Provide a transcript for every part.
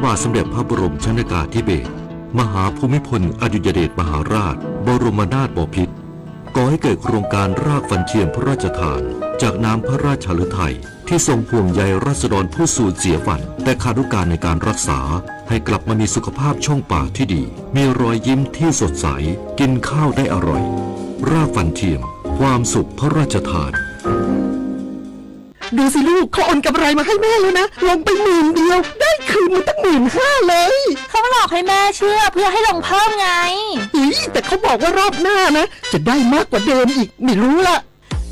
บาทสมเด็จพระบรมชนกาธิเบศร มหาภูมิพลอดุลยเดชมหาราชบรมนาถบพิตร ก่อให้เกิดโครงการรากฟันเทียมพระราชทาน จากน้ำพระราชฤทัย ที่ทรงห่วงใยราษฎรผู้สูญเสียฟัน แต่ขาดโอกาสในการรักษา ให้กลับมามีสุขภาพช่องปากที่ดี มีรอยยิ้มที่สดใส กินข้าวได้อร่อย รากฟันเทียม ความสุขพระราชทาน ดูสิลูก เขาโอนกำไรมาให้แม่แล้วนะ ลงไปหมื่นเดียว ได้คืนมาตั้งหมื่นห้าเลย เขาหลอกให้แม่เชื่อเพื่อให้ลงเพิ่มไง เฮ้ย แต่เขาบอกว่ารอบหน้านะ จะได้มากกว่าเดิมอีก ไม่รู้ละ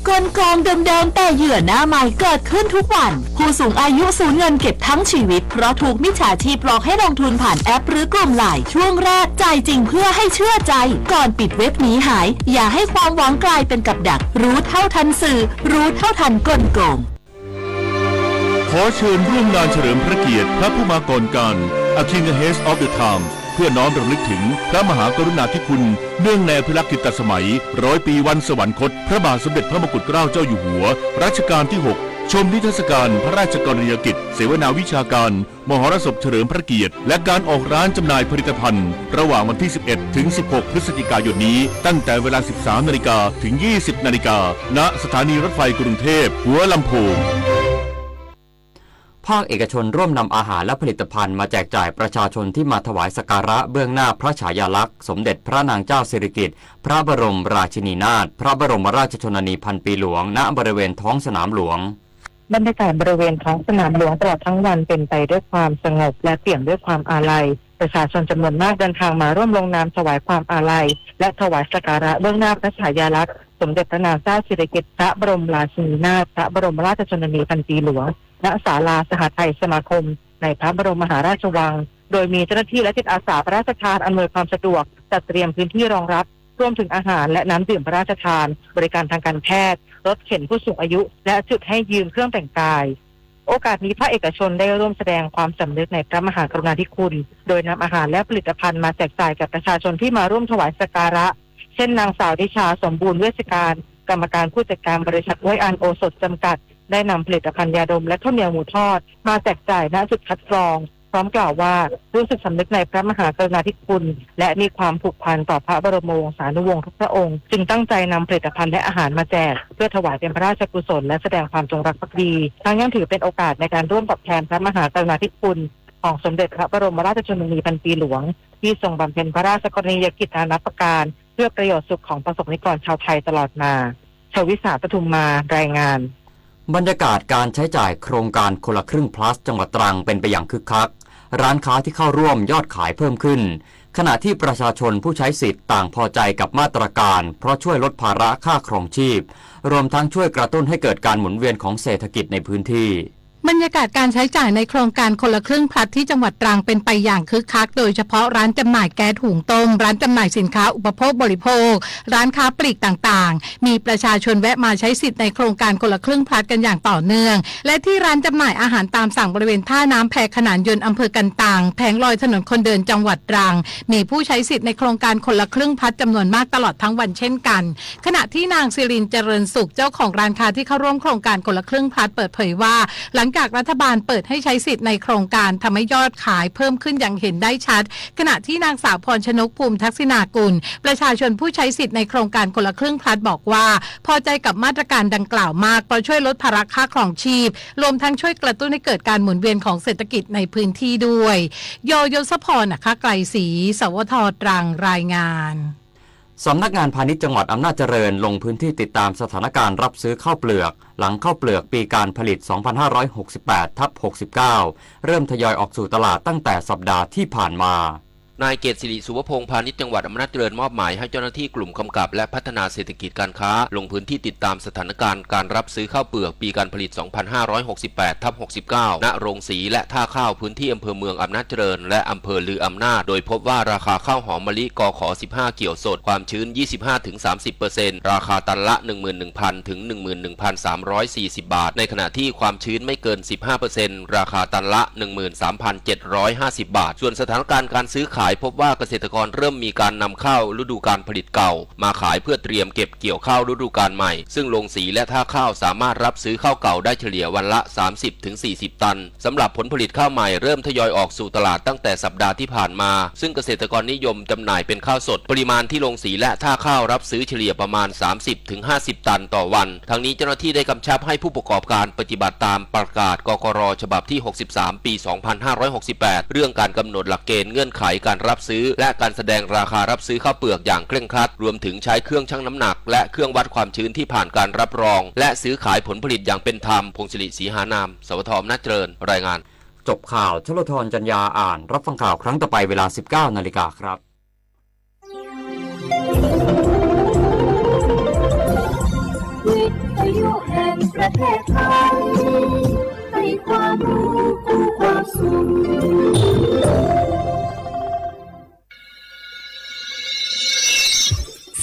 กลโกงเดิมๆ แต่เหยื่อหน้าใหม่เกิดขึ้นทุกวัน ผู้สูงอายุสูญเงินเก็บทั้งชีวิต เพราะถูกมิจฉาชีพหลอกให้ลงทุนผ่านแอปหรือกลุ่มไลน์ ช่วงแรกจ่ายจริงเพื่อให้เชื่อใจ ก่อนปิดเว็บหนีหาย อย่าให้ความหวังกลายเป็นกับดัก รู้เท่าทันสื่อ รู้เท่าทันกลโกง ขอเชิญร่วมงานเฉลิมพระเกียรติพระผู้มาก่อนกาล A King Ahead of the Time เพื่อน้อมรำลึกถึงพระมหากรุณาธิคุณ เนื่องในอภิรักษ์กิตติสมัย ร้อยปีวันสวรรคต พระบาทสมเด็จพระมงกุฎเกล้าเจ้าอยู่หัว รัชกาลที่ หก ชมนิทรรศการพระราชกรณียกิจ เสวนาวิชาการ มหรสพเฉลิมพระเกียรติ และการออกร้านจำหน่ายผลิตภัณฑ์ ระหว่างวันที่ สิบเอ็ด ถึง สิบหก พฤศจิกายนนี้ ตั้งแต่เวลา สิบสาม นาฬิกา ถึง ยี่สิบ นาฬิกา ณ สถานีรถไฟกรุงเทพ หัวลำโพง ภาคเอกชนร่วมนำอาหารและผลิตภัณฑ์มาแจกจ่ายประชาชนที่มาถวายสักการะเบื้องหน้าพระฉายาลักษณ์สมเด็จพระนางเจ้าสิริกิติ์ พระบรมราชินีนาถ พระบรมราชชนนีพันปีหลวง ณ บริเวณท้องสนามหลวง บรรยากาศบริเวณท้องสนามหลวงตลอดทั้งวันเป็นไปด้วยความสงบและเปี่ยมด้วยความอาลัย ประชาชนจำนวนมากเดินทางมาร่วมลงนามถวายความอาลัย และถวายสักการะเบื้องหน้าพระฉายาลักษณ์สมเด็จพระนางเจ้าสิริกิติ์ พระบรมราชินีนาถ พระบรมราชชนนีพันปีหลวง ณ ศาลาสหทัยสมาคม ในพระบรมมหาราชวัง โดยมีเจ้าหน้าที่และจิตอาสาพระราชทานอำนวยความสะดวก จัดเตรียมพื้นที่รองรับ รวมถึงอาหารและน้ำดื่มพระราชทาน บริการทางการแพทย์ รถเข็นผู้สูงอายุ และจุดให้ยืมเครื่องแต่งกาย โอกาสนี้ภาคเอกชนได้ร่วมแสดงความสำนึกในพระมหากรุณาธิคุณ โดยนำอาหารและผลิตภัณฑ์มาแจกจ่ายแก่ประชาชนที่มาร่วมถวายสักการะ เช่น นางสาวนิชา สมบูรณ์เวชการ กรรมการผู้จัดการบริษัทอ้วยอันโอสถจำกัด ได้นำผลิตภัณฑ์ยาดมและข้าวเหนียวหมูทอด มาแจกจ่ายณจุดคัดกรอง พร้อมกล่าวว่ารู้สึกสำนึกในพระมหากรุณาธิคุณ และมีความผูกพันต่อพระบรมวงศานุวงศ์ทุกพระองค์ จึงตั้งใจนำผลิตภัณฑ์และอาหารมาแจก เพื่อถวายเป็นพระราชกุศลและแสดงความจงรักภักดี ทั้งยังถือเป็นโอกาสในการร่วมตอบแทนพระมหากรุณาธิคุณ ของสมเด็จพระบรมราชชนนีพันปีหลวง ที่ทรงบำเพ็ญพระราชกรณียกิจนานับประการ เพื่อประโยชน์สุขของประสบนิกรชาวไทยตลอดมา ชวิสา ปทุมมา รายงาน บรรยากาศการใช้จ่ายโครงการคนละครึ่ง plus จังหวัดตรังเป็นไปอย่างคึกคัก ร้านค้าที่เข้าร่วมยอดขายเพิ่มขึ้น ขณะที่ประชาชนผู้ใช้สิทธิ์ต่างพอใจกับมาตรการ เพราะช่วยลดภาระค่าครองชีพ รวมทั้งช่วยกระตุ้นให้เกิดการหมุนเวียนของเศรษฐกิจในพื้นที่ บรรยากาศการใช้จ่ายในโครงการคนละครึ่ง plus ที่จังหวัดตรังเป็นไปอย่างคึกคัก โดยเฉพาะร้านจำหน่ายแก๊สหุงต้ม ร้านจำหน่ายสินค้าอุปโภคบริโภค ร้านค้าปลีกต่างๆ มีประชาชนแวะมาใช้สิทธิ์ในโครงการคนละครึ่ง plus กันอย่างต่อเนื่อง และที่ร้านจำหน่ายอาหารตามสั่งบริเวณท่าน้ำแพขนานยนต์ อำเภอกันตัง แผงลอยถนนคนเดินจังหวัดตรัง มีผู้ใช้สิทธิ์ในโครงการคนละครึ่ง plus จำนวนมากตลอดทั้งวันเช่นกัน ขณะที่นางสิรินทร์ เจริญสุข เจ้าของร้านค้าที่เข้าร่วมโครงการคนละครึ่ง plus เปิดเผยว่า หลังจากรัฐบาลเปิดให้ใช้สิทธิ์ในโครงการทำให้ยอดขายเพิ่มขึ้นอย่างเห็นได้ชัด ขณะที่นางสาวพรชนก ภูมิทักษิณากุล ประชาชนผู้ใช้สิทธิ์ในโครงการคนละครึ่ง plus บอกว่า พอใจกับมาตรการดังกล่าวมาก เพราะช่วยลดภาระค่าครองชีพ รวมทั้งช่วยกระตุ้นให้เกิดการหมุนเวียนของเศรษฐกิจในพื้นที่ด้วย ยยศพร อัครไกรศรี สวท ตรัง รายงาน สำนักงานพาณิชย์จังหวัดอำนาจเจริญลงพื้นที่ติดตามสถานการณ์รับซื้อข้าวเปลือก หลังข้าวเปลือกปีการผลิต สองพันห้าร้อยหกสิบแปดทับหกสิบเก้า เริ่มทยอยออกสู่ตลาดตั้งแต่สัปดาห์ที่ผ่านมา นายเกตสิริ สุวพงศ์ พาณิชย์จังหวัดอำนาจเจริญมอบหมายให้เจ้าหน้าที่กลุ่มกำกับและพัฒนาเศรษฐกิจการค้า ลงพื้นที่ติดตามสถานการณ์การรับซื้อข้าวเปลือกปีการผลิต สองพันห้าร้อยหกสิบแปดทับหกสิบเก้า ณ โรงสีและท่าข้าวพื้นที่อำเภอเมืองอำนาจเจริญ และอำเภอลืออำนาจ โดยพบว่าราคาข้าวหอมมะลิ กข สิบห้า เกี่ยวสด ความชื้น ยี่สิบห้าถึงสามสิบเปอร์เซ็นต์ ราคาตันละ หนึ่งหมื่นหนึ่งพันถึง หนึ่งหมื่นหนึ่งพันสามร้อยสี่สิบ บาท ในขณะที่ความชื้นไม่เกิน สิบห้าเปอร์เซ็นต์ ราคาตันละ หนึ่งหมื่นสามพันเจ็ดร้อยห้าสิบ บาท ส่วนสถานการณ์การซื้อขาย พบว่าเกษตรกรเริ่มมีการนำข้าวฤดูกาลผลิตเก่ามาขายเพื่อเตรียมเก็บเกี่ยวข้าวฤดูกาลใหม่ ซึ่งโรงสีและท่าข้าวสามารถรับซื้อข้าวเก่าได้เฉลี่ยวันละ สามสิบถึงสี่สิบ ตัน สำหรับผลผลิตข้าวใหม่เริ่มทยอยออกสู่ตลาดตั้งแต่สัปดาห์ที่ผ่านมา ซึ่งเกษตรกรนิยมจำหน่ายเป็นข้าวสด ปริมาณที่โรงสีและท่าข้าวรับซื้อเฉลี่ยประมาณ สามสิบถึงห้าสิบ ตันต่อวัน ทั้งนี้เจ้าหน้าที่ได้กำชับให้ผู้ประกอบการปฏิบัติตามประกาศ กกร ฉบับที่ หกสิบสาม ปี สองพันห้าร้อยหกสิบแปด เรื่องการกำหนดหลักเกณฑ์เงื่อนไขการรับซื้อ และการแสดงราคารับซื้อข้าวเปลือกอย่างเคร่งครัด รวมถึงใช้เครื่องชั่งน้ำหนัก และเครื่องวัดความชื้นที่ผ่านการรับรอง และซื้อขายผลผลิตอย่างเป็นธรรม พงศิริ ศรีหานาม สวท อำนาจเจริญ รายงาน จบข่าว ชลธร จันยา อ่าน รับฟังข่าวครั้งต่อไปเวลา สิบเก้านาฬิกาครับ วิทยุแห่งประเทศไทย ให้ความรู้คู่ความสุข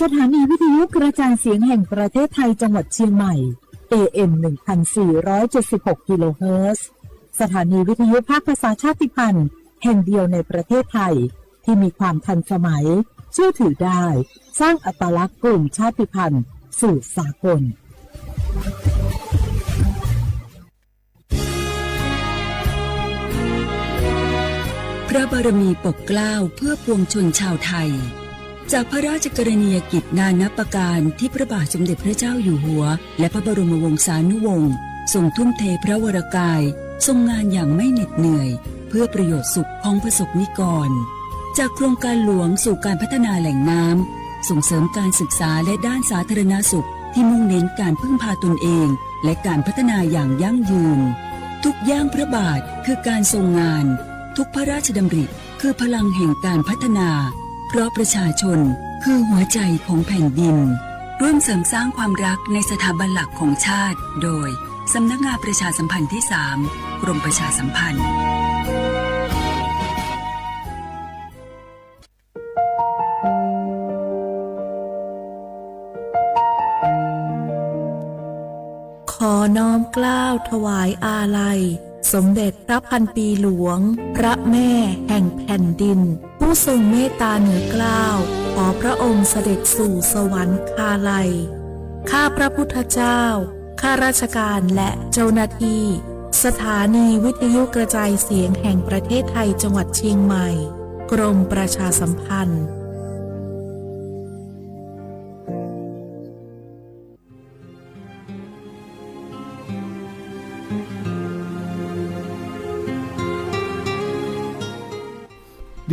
สถานีวิทยุกระจายเสียงแห่งประเทศไทยจังหวัดเชียงใหม่ เอ เอ็ม หนึ่งพันสี่ร้อยเจ็ดสิบหก กิโลเฮิรตซ์ สถานีวิทยุภาคภาษาชาติพันธุ์แห่งเดียวในประเทศไทย ที่มีความทันสมัย เชื่อถือได้ สร้างอัตลักษณ์กลุ่มชาติพันธุ์สู่สากล พระบารมีปกเกล้าเพื่อปวงชนชาวไทย จากพระราชกรณียกิจนานับประการที่พระบาทสมเด็จพระเจ้าอยู่หัว และพระบรมวงศานุวงศ์ทรงทุ่มเทพระวรกาย ทรงงานอย่างไม่เหน็ดเหนื่อย เพื่อประโยชน์สุขของประสบนิกร จากโครงการหลวงสู่การพัฒนาแหล่งน้ำ ส่งเสริมการศึกษาและด้านสาธารณสุขที่มุ่งเน้นการพึ่งพาตนเอง และการพัฒนาอย่างยั่งยืน ทุกย่างพระบาทคือการทรงงาน ทุกพระราชดำริคือพลังแห่งการพัฒนา เพราะประชาชนคือหัวใจของแผ่นดิน ร่วมเสริมสร้างความรักในสถาบันหลักของชาติ โดย สำนักงานประชาสัมพันธ์ที่สาม กรมประชาสัมพันธ์ ขอน้อมเกล้าถวายอาลัย สมเด็จพระพันปีหลวง พระแม่แห่งแผ่นดิน ผู้ทรงเมตตาเหนือเกล้า ขอพระองค์เสด็จสู่สวรรคาลัย ข้าพระพุทธเจ้า ข้าราชการและเจ้าหน้าที่ สถานีวิทยุกระจายเสียงแห่งประเทศไทยจังหวัดเชียงใหม่ กรมประชาสัมพันธ์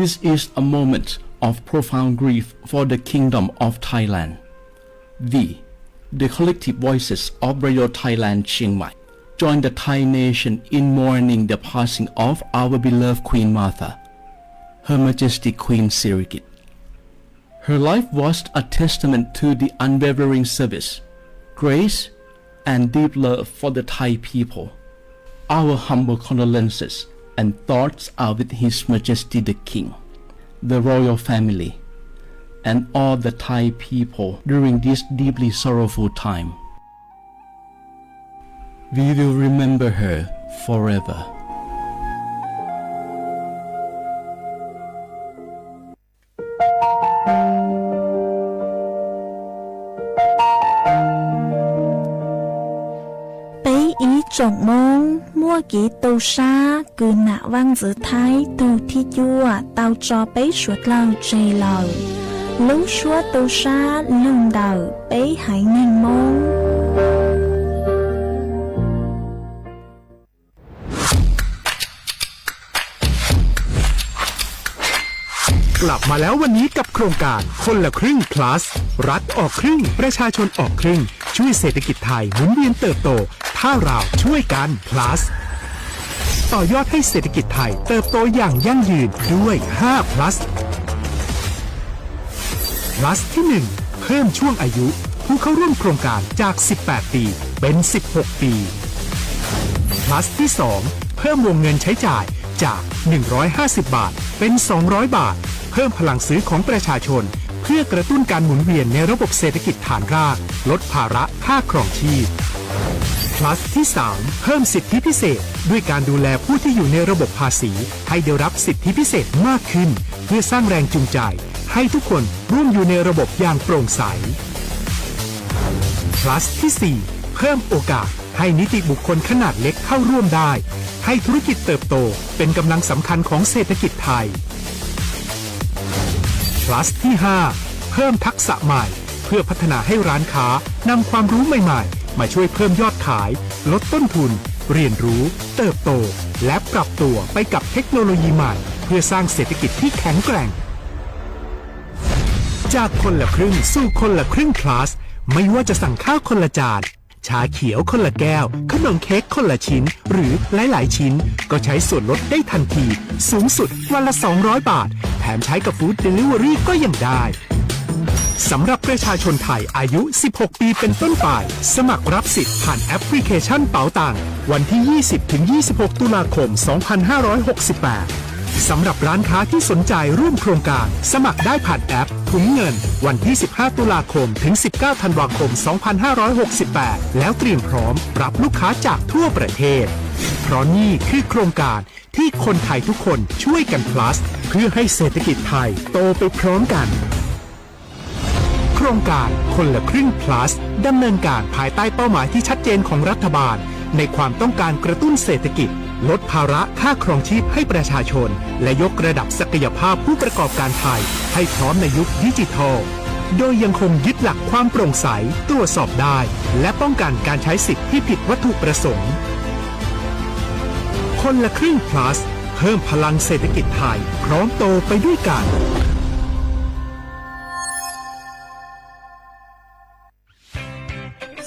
This is a moment of profound grief for the Kingdom of Thailand. We, the collective voices of Radio Thailand Chiang Mai, join the Thai nation in mourning the passing of our beloved Queen Mother, Her Majesty Queen Sirikit. Her life was a testament to the unwavering service, grace, and deep love for the Thai people. Our humble condolences and thoughts are with His Majesty the King, the royal family, and all the Thai people during this deeply sorrowful time. We will remember her forever. Peb ib tsoom Hmoob muaj kev tu sab kws nam vaj ntxwv Thaib tug thib cuaj tau tso peb suav dlawg tseg lawm. Lub suab tu sab lug ntawm peb haiv neeg Hmoob. กลับมาแล้ววันนี้กับโครงการคนละครึ่ง plus รัฐออกครึ่ง ประชาชนออกครึ่ง ช่วยเศรษฐกิจไทยหมุนเวียนเติบโต ถ้าเราช่วยกัน plus ต่อยอดให้เศรษฐกิจไทยเติบโตอย่างยั่งยืนด้วย ห้า plus plus ที่หนึ่ง เพิ่มช่วงอายุผู้เข้าร่วมโครงการจาก สิบแปด ปี เป็น สิบหก ปี plus ที่สอง เพิ่มวงเงินใช้จ่ายจาก หนึ่งร้อยห้าสิบ บาท เป็น สองร้อย บาท เพิ่มพลังซื้อของประชาชน เพื่อกระตุ้นการหมุนเวียนในระบบเศรษฐกิจฐานราก ลดภาระค่าครองชีพ plus ที่สาม เพิ่มสิทธิพิเศษ ด้วยการดูแลผู้ที่อยู่ในระบบภาษี ให้ได้รับสิทธิพิเศษมากขึ้น เพื่อสร้างแรงจูงใจให้ทุกคนร่วมอยู่ในระบบอย่างโปร่งใส Plus ที่สี่ เพิ่มโอกาสให้นิติบุคคลขนาดเล็กเข้าร่วมได้ ให้ธุรกิจเติบโตเป็นกำลังสำคัญของเศรษฐกิจไทย Plus ที่ห้า เพิ่มทักษะใหม่ เพื่อพัฒนาให้ร้านค้านำความรู้ใหม่ๆ มาช่วยเพิ่มยอดขาย ลดต้นทุน เรียนรู้ เติบโต และปรับตัวไปกับเทคโนโลยีใหม่ เพื่อสร้างเศรษฐกิจที่แข็งแกร่ง จากคนละครึ่งสู่คนละครึ่ง Plus ไม่ว่าจะสั่งข้าวคนละจาน ชาเขียวคนละแก้ว ขนมเค้กคนละชิ้น หรือหลายๆชิ้น ก็ใช้ส่วนลดได้ทันที สูงสุดวันละ สองร้อยบาท แถมใช้กับ Food Delivery ก็ยังได้ สำหรับประชาชนไทยอายุ สิบหก ปีเป็นต้นไป สมัครรับสิทธิ์ผ่านแอปพลิเคชันเป๋าตัง วันที่ ยี่สิบถึงยี่สิบหก ตุลาคม สองพันห้าร้อยหกสิบแปด สำหรับร้านค้าที่สนใจร่วมโครงการ สมัครได้ผ่านแอปถุงเงิน วันที่ สิบห้า ตุลาคม ถึง สิบเก้า ธันวาคม สองพันห้าร้อยหกสิบแปด แล้วเตรียมพร้อมรับลูกค้าจากทั่วประเทศ เพราะนี่คือโครงการที่คนไทยทุกคนช่วยกัน Plus เพื่อให้เศรษฐกิจไทยโตไปพร้อมกัน โครงการคนละครึ่ง Plus ดำเนินการภายใต้เป้าหมายที่ชัดเจนของรัฐบาล ในความต้องการกระตุ้นเศรษฐกิจ ลดภาระค่าครองชีพให้ประชาชน และยกระดับศักยภาพผู้ประกอบการไทย ให้พร้อมในยุคดิจิทัล โดยยังคงยึดหลักความโปร่งใส ตรวจสอบได้ และป้องกันการใช้สิทธิ์ที่ผิดวัตถุประสงค์ คนละครึ่ง Plus เพิ่มพลังเศรษฐกิจไทย พร้อมโตไปด้วยกัน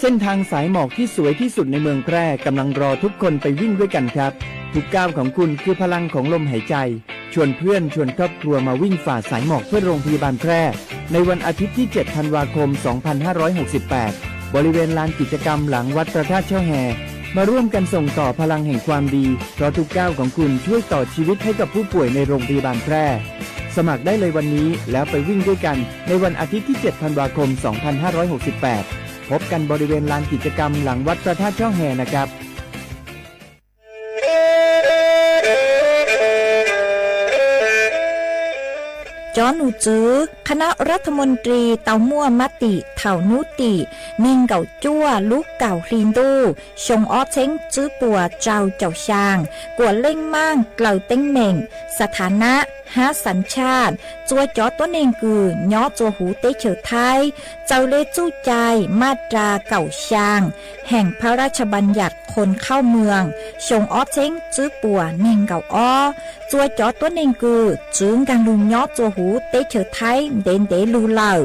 เส้นทางสายหมอกที่สวยที่สุดในเมืองแพร่กำลังรอทุกคนไปวิ่งด้วยกันครับ ทุกก้าวของคุณคือพลังของลมหายใจ ชวนเพื่อนชวนครอบครัวมาวิ่งฝ่าสายหมอกเพื่อโรงพยาบาลแพร่ ในวันอาทิตย์ที่ เจ็ด ธันวาคม สองพันห้าร้อยหกสิบแปด บริเวณลานกิจกรรมหลังวัดพระธาตุช่อแฮ มาร่วมกันส่งต่อพลังแห่งความดี เพราะทุกก้าวของคุณช่วยต่อชีวิตให้กับผู้ป่วยในโรงพยาบาลแพร่ สมัครได้เลยวันนี้แล้วไปวิ่งด้วยกันในวันอาทิตย์ที่ เจ็ด ธันวาคม สองพันห้าร้อยหกสิบแปด พบกันบริเวณลานกิจกรรมหลังวัดพระธาตุช่อแฮนะครับ Cov num tswv คณะรัฐมนตรี tau muaj mab tim thaum hnub tim nees nkaum cuaj lub kaum hli ntuj xyoo ob txheeb tswb puas rau caum xyaa kuas leej maaj dlaws teeb meem, สถานะ hab สัญชาติ txua cov tuab neeg kws nyob txua huv teb chaws Thaib, txawm le txuj cai maj ras kaum xyaa แห่งพระราชบัญญัติคนเข้าเมือง xyoo ob txheeb tswb puas nees nkaum ob, txua cov tuab neeg kws txwv nkaag lug nyob txua huv teb chaws Thaib ntev ntev lug lawm,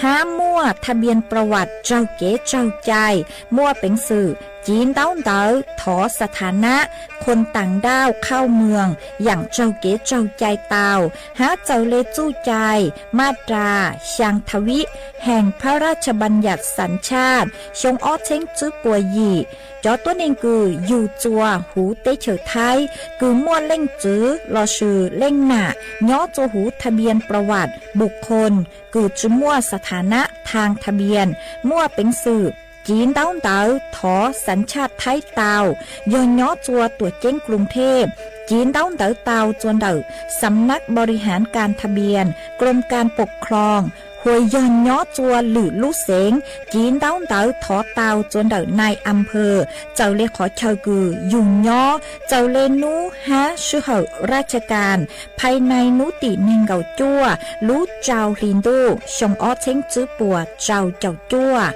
hab muaj ทะเบียนประวัติ raug kev tsaug cai, muaj peev xwm civ ntaub ntawv thov สถานะ คนต่างด้าวเข้าเมือง yaam raug kev tsaug cai tau, hab txawm le txuj cai maj ras xyaa tha vib แห่งพระราชบัญญัติสัญชาติ xyoo ob txheeb tswb puas yim, cov tuab neeg kws yug txua huv teb chaws Thaib kws muaj leej txwv lossis leej nam nyob txua huv ทะเบียนประวัติบุคคล kws tsi muaj สถานะทางทะเบียน muaj peev xwm civ ntaub ntawv thov สัญชาติไทย tau, yog nyob txua tuam ceeb กรุงเทพ civ ntaub ntawv tau txua ntawm สำนักบริหารการทะเบียน กรมการปกครอง hos yog nyob txua lwm lub xeev civ ntaub ntawv thov tau txua ntawm นายอำเภอ txawm le qhov chaw kws yug nyob, txawm le hnub hab sij hawm ราชการ ภายใน hnub tim nees nkaum cuaj lub rau hli ntuj xyoo ob txheeb tswb puas rau caum cuaj.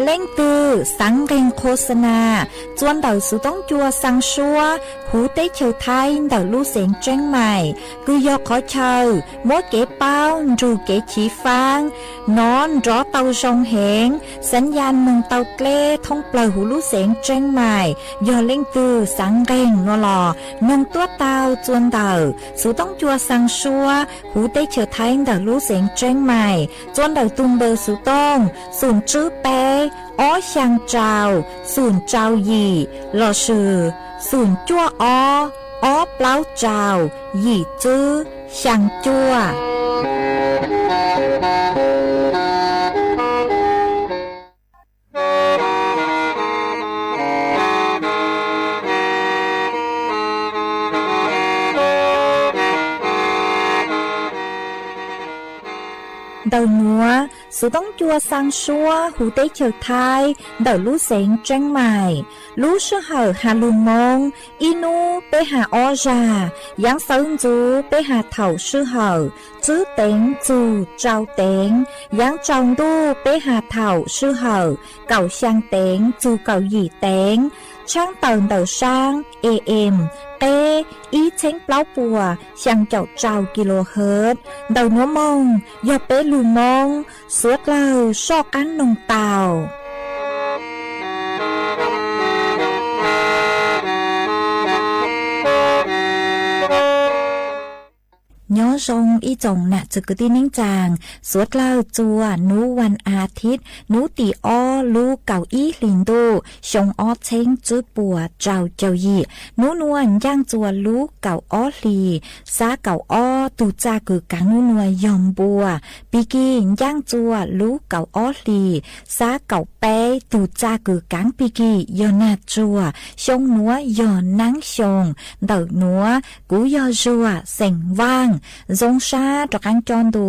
Leej twg xaav nqeeg โฆษณา txua ntawm xuv toob cua xaa suab huv teb chaws Thaib ntawm lub xeev Tseeb Mais, kws yog qhov chaw muab kev paub nrug kev chiv faab, nov nrov tau zoo heev, สัญญาณ moog tau dleb thoob plawg huv lub xeev Tseeb Mais, yog leej twg xaav nqeeg nuav los noog tuab tau txua ntawm xuv toob cua xaa suab huv teb chaws Thaib ntawm lub xeev Tseeb Mais, txua ntawm tug npawb xuv tooj xoom tswb peb ob xyaa rau xoom rau yim lossis xoom cuaj ob ob plaub rau yim tswb xyaa cuaj. Ntawm nuav, Xuv Toob Cua xaa suab huv teb chaws Thaib ntawm lub xeev Tseeb Maim. Lub sij hawm has lug Moob, ib nub peb has ob zag, yaav sawv ntxuv peb has thaum sij hawm tswb teev txug rau teev, yaav tsaus ntuj peb has thaum sij hawm kaum xyaa teev txug kaum yim teev, tshaab tawm ntawm saab A M qeb ib txheeb plaub puas xyaa caum rau kilohertz. Ntawm nuav moog yog peb lug Moob, suav dlawg soj qaab noog tau. Nyob zoo ib tsoom nam txwv kwv tij neej tsaa, suav dlawg txua nub vas a thib, nub tim ob lub kaum ib hlis ntuj xyoo ob txheeb tswb puas rau caum yim. Nub nuav ncaaj txua lub kaum ob hlis xab kaum ob, tug txaj kws kaav nub nuav yog npua, pig kig ncaaj txua lub kaum ob hlis xab kaum peb, tug txaj kws kaav pig kig yog nag tsuag, xyoo nuav yog naab xyoo. Ntawm nuav kuv yog Zuag xeem Vaaj, zoo sab rov qaab coj ntu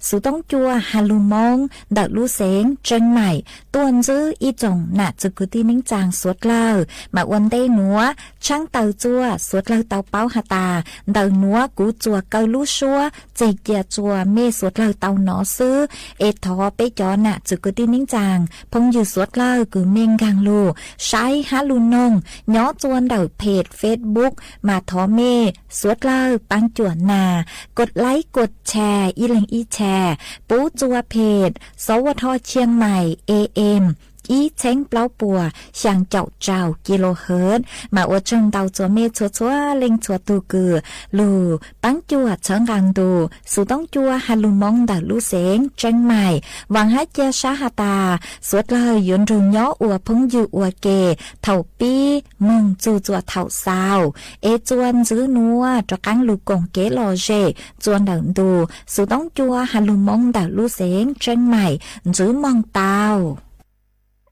Xuv Toob Cua has lug Moob ntawm lub xeev Tseeb Maim tuaj ntsib ib tsoom nam txwv kwv tij neej tsaa suav dlawg. Mas ua ntej nuav tshaab tawm txua suav dlawg tau paub has tas ntawm nuav kuv txuas kaw lub suab txeg cia txua mej suav dlawg tau nov xwb. Es thov peb cov nam txwv kwv tij neej tsaa phooj ywg suav dlawg kws mej nkaag lug saib hab lug noog nyob txua ntawm phem Facebook, mas thov mej suav dlawg paab cuam nas, kos laib kos tshas ib leeg ib tshas, pub txua phem Xov Ua Tho Chiang Mai A M ib txheeb plaub puas xyaa caum rau kilohertz. Mas ua tsaug ntau txua mej txhua txhua leej txhua tug kws lug paab cuam txhawb nqaa ntu Xuv Toob Cua has lug Moob ntawm lub xeev Tseeb Maim. Vaam hab cia sab has tas suav dlawg yuav nrug nyob ua phooj ywg ua ke thaum pib moog txug txua thaum xaus. Es txua ntxiv nuav rov qaab lug koom kev lom zem txua ntawm ntu Xuv Toob Cua has lug Moob ntawm lub xeev Tseeb Maim ntsib moog tau.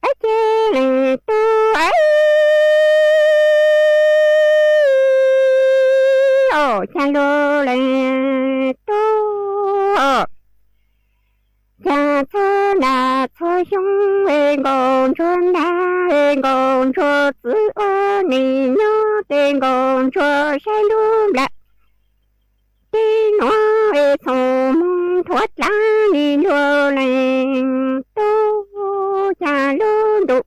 Ab ce leej tub, o ca lug leej tub, ca txhua nas txhua xyoo, nkaus ntsuag nas nkaus ntsuag txwv ua neej nyob, tes nkaus ntsuag saib lub nplaj teb nuav, txhoov moog thuav dlaav ib luag leej tub, ca lub ntuj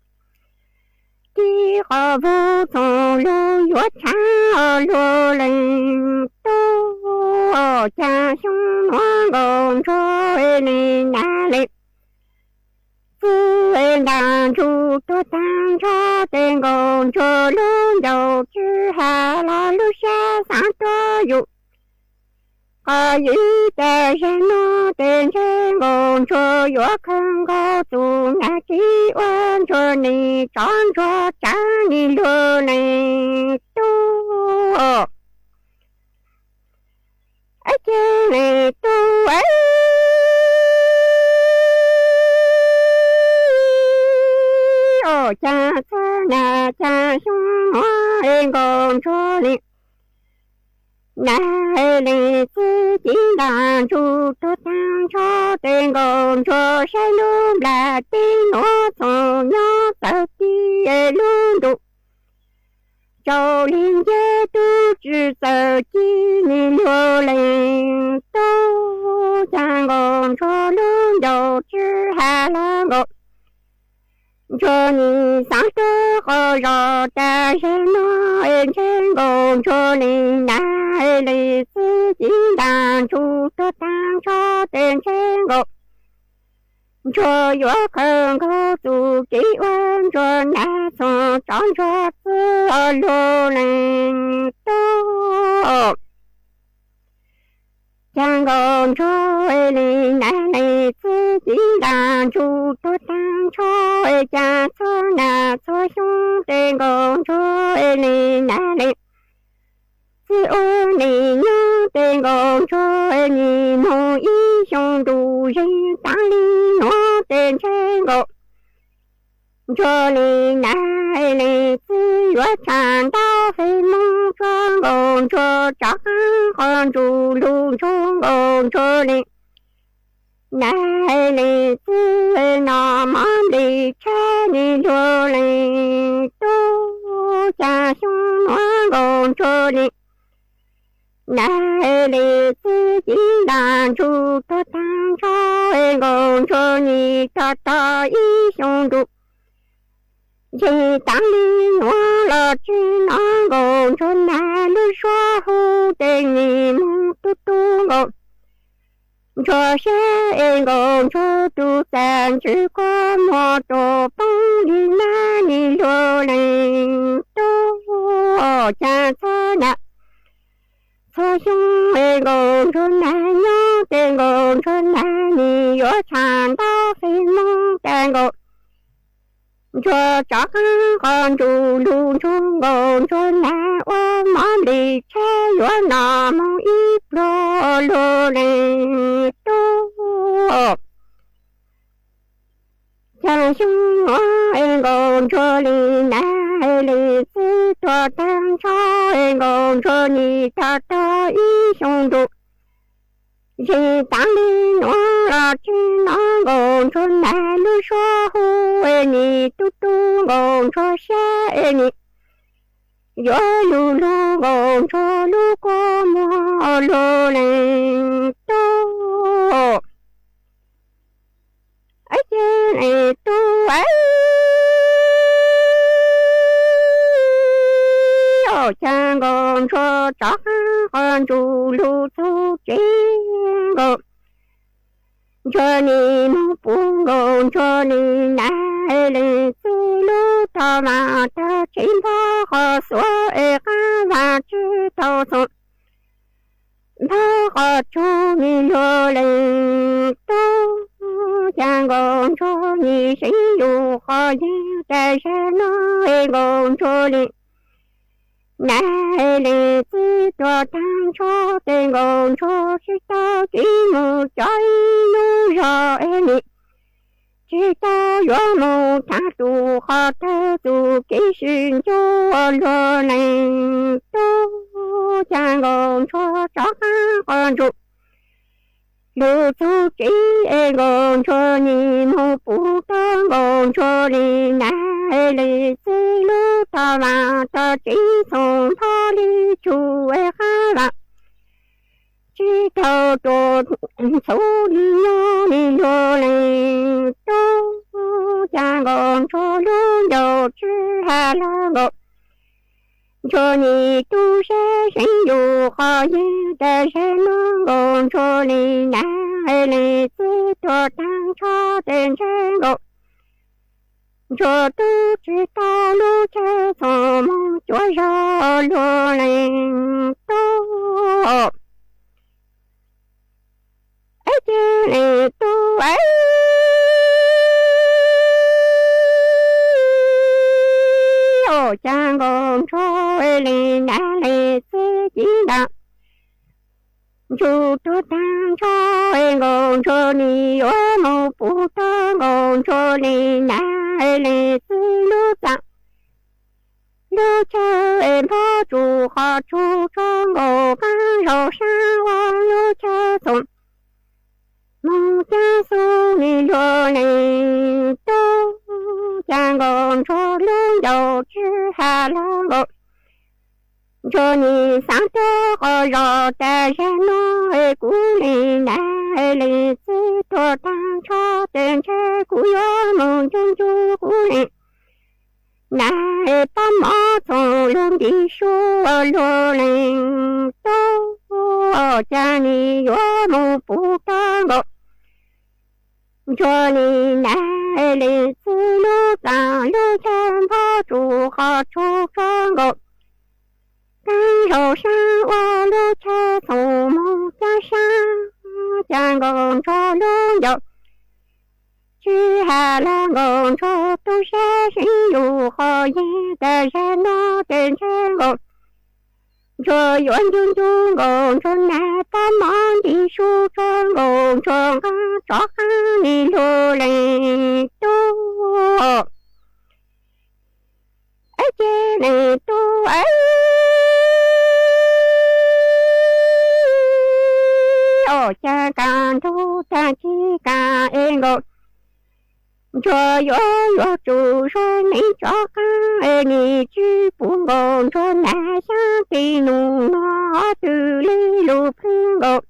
ci qhov vug txhoov lug yuav tshaav luag leej tub, ca xyoo nuav nkaus ntsuag neej nas leej txwv ntaag ntsug tuag taag nrho, tes nkaus ntsuag lub ncauj tsw has los lub sab xaav tuab yug. Qhov ywj tas zag nuav tes ntshe nkaus ntsuag yuav khaws nkaus txuj nam tsi ua ntsuag neej tsov ntsuag tsav ib luag leej tub, ab ce leej tub, o ca txhua nas ca xyoo nuav nkaus ntsuag leej nas leej txwv ci ntaag ntsug tuag taag nrho, tes nkaus ntsuag saib lub nplaj teb nuav txhoov nyob txawv ci lub ntuj tsaus li nce tub tsw txawv ci ib luag leej tub, ca nkaus ntsuag lub ncauj tsw has los nkaus ntsuag neej xaav tuab qhov zog tas zag nuav, ntshe nkaus ntsuag leej nas leej txwv ci ntaag ntsug tuag taag nrho, tes ntshe nkaus ntsuag yuav khaws nkaus txuj kev ua ntsuag nas txhoov tsov ntsuag txwv ib luag leej tub, ca nkaus ntsuag leej nas leej txwv ci ntaag ntsug tuag taag nrho, ca txhua nas txhua xyoo, tes nkaus ntsuag leej nas leej txwv ua neej nyob, tes nkaus ntsuag nim moog ib xyoo ntuj zeeg taag li nuav, tes ntshe nkaus ntsuag leej nas leej txwv yuav tshaav ntau feem moog tsuag, nkaus ntsuag tsov qaab qhov ntsug lug ntsuag, nkaus ntsuag leej Nas lees txwv no mov nplis tshab nis luag lees tub, cas xyoo nuav nkaus ntsuag nis. Nas lees txwv ci ntas ntsug tuag taag nrho, nkaus ntsuag nis tog tog ib xyoo nrug. Yeej taag le nuav los tsi nov, nkaus ntsuag nas lub suab hu, tes nim moog tub tub nkaus ntsuag sab, es nkaus ntsuag tug txaj ntswg kua muag rua poob li nab nis luag lees tub, cas txhab nas txhua xyoo, es nkaus ntsuag nas nyob, tes nkaus ntsuag nas nim yuav tshaj ntau qig moog, tas nkaus ntsuag rov qaab qhov ntsug lug ntsug, nkaus ntsuag nas ua mov nplis tshab yuav noj moog ib pluag luag lees tub. Cas xyoo nuav es nkaus ntsuag li nas lees txwv tuag taag nrho, es nkaus ntsuag nim tog tog ib xyoo nrug. Yeej taag le nuav los tsi nov, nkaus ntsuag nas lub suab hu, es nim tub tub nkaus ntsuag sab, es nim yuav lug lug nkaus ntsuag lub kua muag luag lees tub. Ces lees tub, cas nkaus ntsuag rov qaab qhov ntsug lug txug tsev, nkaus ntsuag nim moog pum, nkaus ntsuag li nas lees txwv lub tog vaam tog tsev npog qhov xuav, es qaab vaam tsi tau txoos npog qhov tsug nis luag lees tub. Cas nkaus ntsuag nim seev yug qhov yeej tas zag nuav, es nkaus ntsuag li nas lees txwv tuag taag nrho, tes nkaus ntsuag tsi tau kev moog cov ib lub zog, es nim tsi tau yuav moog thaav tug qhov tawg tug kev sib ncuj luag lees tub. Cas nkaus ntsuag rov qaab qhov ntsug lug txug tsev, es nkaus ntsuag nim moog pum rua nkaus ntsuag li nas lees txwv lub tog vaam tog tsev txoos npog li tsug, es qaab vaam tsi tau rua txhub li nyob nis luag lees tub. Cas nkaus ntsuag lub ncauj tsi has lug nkaus ntsuag nim tub sab seev yug qhov yeej tas zag nuav, nkaus ntsuag li nas lees txwv tuag taag nrho, tes ntshe nkaus ntsuag tub tsi tau lub chaw txoos moog cuav zog luag lees tub. Ces lees tub, cas nkaus ntsuag li nas lees txwv ci ntaag ntsug tuag taag nrho, nkaus ntsuag nim yuav moog pum tau nkaus ntsuag li nas lees txwv lub txaj lub chaw, es npog tsug qhov tsug rua nkaus qaab zaug saab ua lub chaw txoos moog caab xub nis luag lees tub. Cas nkaus ntsuag lub ncauj tsi has lug nkaus ntsuag nim xaav tuab qhov zog tas zag nuav, es kuv li nas lees txwv tuag taag nrho, tes ntshe kuv yuav moog ncu ncu kuv li nas pab mov txoos lug ntim su luag lees tub. Cas nim yuav moog pum tau nkaus ntsuag li nas lees txwv lub txaj lub chaw npog tsug qhov tsug rua nkaus qaab zaug saab ua lub chaw txoos moog caab saab. Cas nkaus ntsuag lub ncauj tsi has lug nkaus ntsuag tub sab seev yug qhov yeej tas zag nuav, tes ntshe nkaus ntsuag yuav ncu ncu nkaus ntsuag nas pab mov ntim su rua nkaus ntsuag nqaa rov qaab nis luag lees tub. Ces lees tub, cas kaaj ntug taag kis Ntsuag yuav yuav tsum zog neev tsov qaab es nim tsw puv nkaus ntsuag nag xyaab tes num no, ho twg le lug plhwb nkaus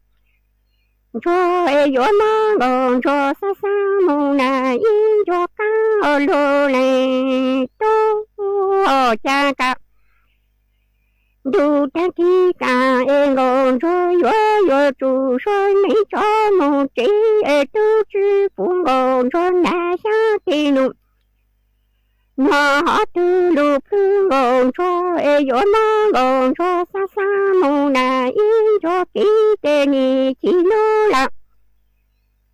ntsuag es yuav mob nkaus ntsuag xab xab moog nag ib ncua qaab luag leej tub ca ka ntuj taag tig ka es nkaus ntsuag yuav yuav tsum zog neev tsov moog tsev es tub tsw puv nkaus ntsuag nag xyaab tes num no, ho twg lug plhwb nkaus ntsuag es yuav mob nkaus ntsuag xab xab moog nag ib ncua kev tes nim chim lub lawm.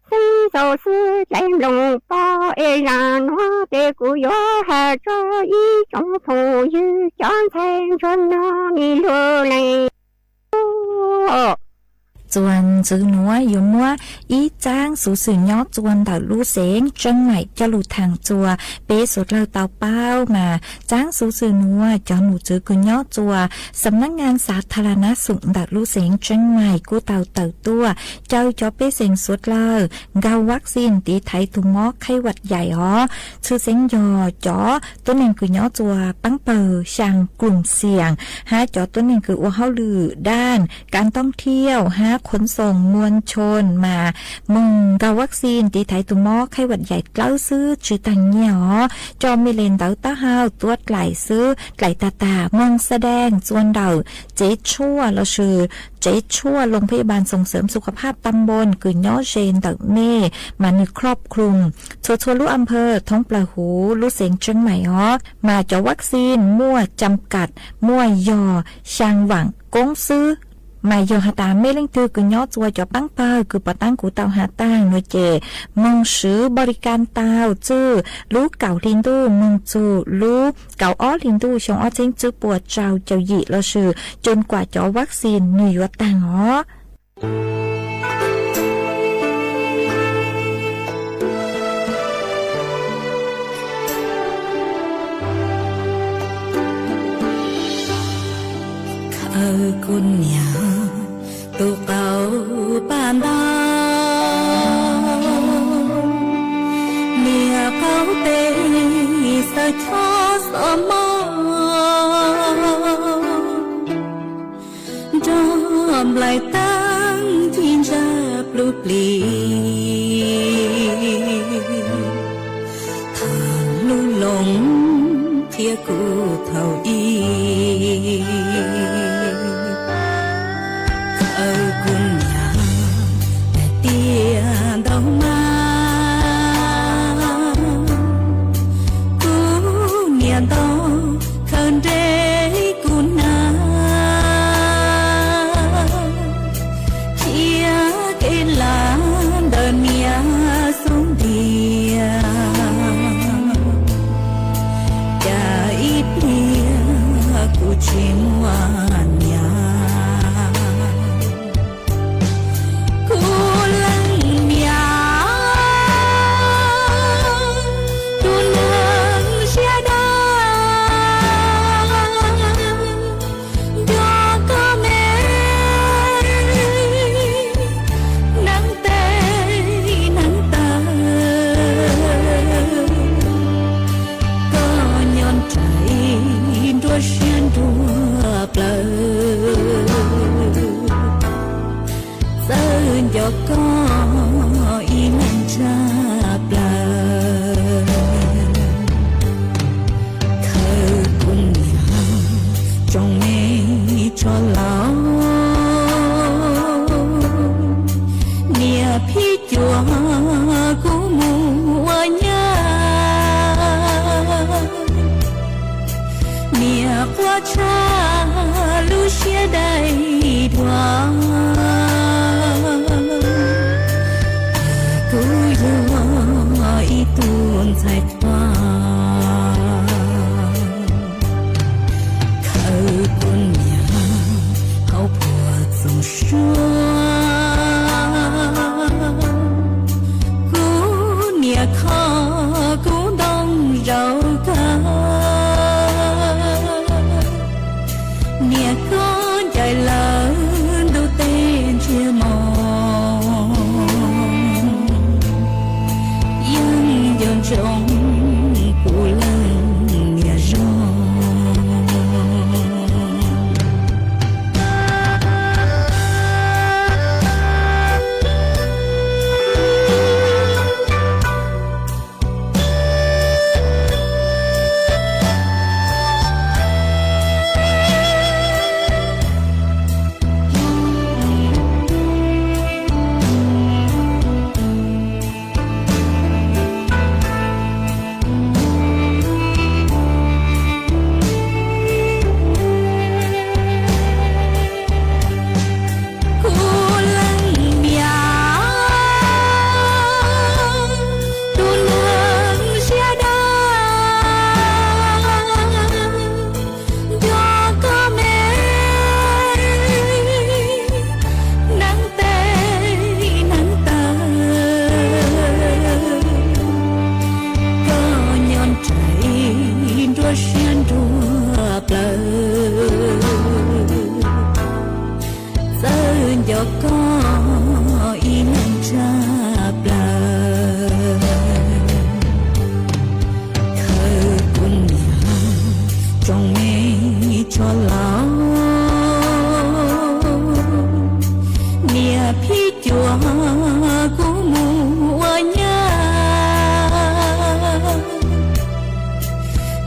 Xeeb xaus xwb dlaiv nploos pog es zaam nuav tes kuv yuav has rua ib tsoom phooj ywg cov ntxhais ntsuag no nim luag leej tub. Txuas ntxiv nuav yuav muab ib txaab xuv xwm nyob txua ntawm lub xeev Tseeb Maim coj lug thaam txua peb suav dlawg tau paub mas txaab xuv xwm nuav cov nom tswv kws nyob txua Xam nab ngaa xav tha la nab xum ntawm lub xeev Tseeb Maim kuj tau tawm tuaj caw cov pej xeem suav dlawg nkaug vaccine tiv thaiv tug mob khaib vam yaim os. Tshwj xeeb yog cov tuab neeg kws nyob txua paab pawg xyaa krum xiam hab cov tuab neeg kws ua hauj lwm daaj kav toob thiauj hab khuv xoom muaj nchooj mas moog nkaug vaccine tiv thaiv tug mob khaib vam yaim dlawb xwb tsi taag nyiaj os. Coj mej le ntawv taub hau tuab dlaim xwb, dlaim tag tag moog xa daag txua ntawm tsev tshuaj lossis tsev tshuaj loo phab yaj npaas xoom xeem xu kha phaj tam npoos kws nyob ze ntawm mej mas nwg khob khlum txhua txhua lub a phawj thoob plawg huv lub xeev Tseeb Maim os. Mas cov vaccine muaj cam kam muaj yog xyaa vaam koob xwb. Mas yog has tas mej leej twg kws nyob txua cov paab pawg kws puav taab kuv tau has taag nuav ces moog swv npau li kas tau txwj lub kaum hli ntuj moog txug lub kaum ob hli ntuj xyoo ob txheeb tswb puas rau caum yim lossis coos kuam cov vaccine nwg yuav taag os. Khaws kuv niam tus qau paj ntaub, niam qaub teb xaws chob xov mog, nrog nplaim taab ci ntsa pluj plig, tham lub loo qhia kuv thaum ub. Khaws kuv niam tiaj ntau mas, kuv niam nto khaws nreg kuv na, cia kev lav ntawm niam xub ntiag, cas ib pliag kuv tsis muaj niam. Kuv leej niam, tus neeg siab dawb, nco koj me neev tes neev taw, koj nyob nraim nruab siab nruab plawv, txawj nco koj ib leeg tshaj plaws. Khaws kuv niam tsoom me tshoj laug, niam phib cuam kuv mus ua nyab, niam quaj tshaj lub siab dai duav, kuv yog ib tug ntxhais qhua, khaws kuv niam hauv phuam txoos suab, kuv niam kho kuv ntoo zaum kawg, niam koj ncaim lawv ntuj teb ntsiag moo, yeej nco ntsoov Tsoom me tshua laus, niam phib cuam kuv mus ua nyab,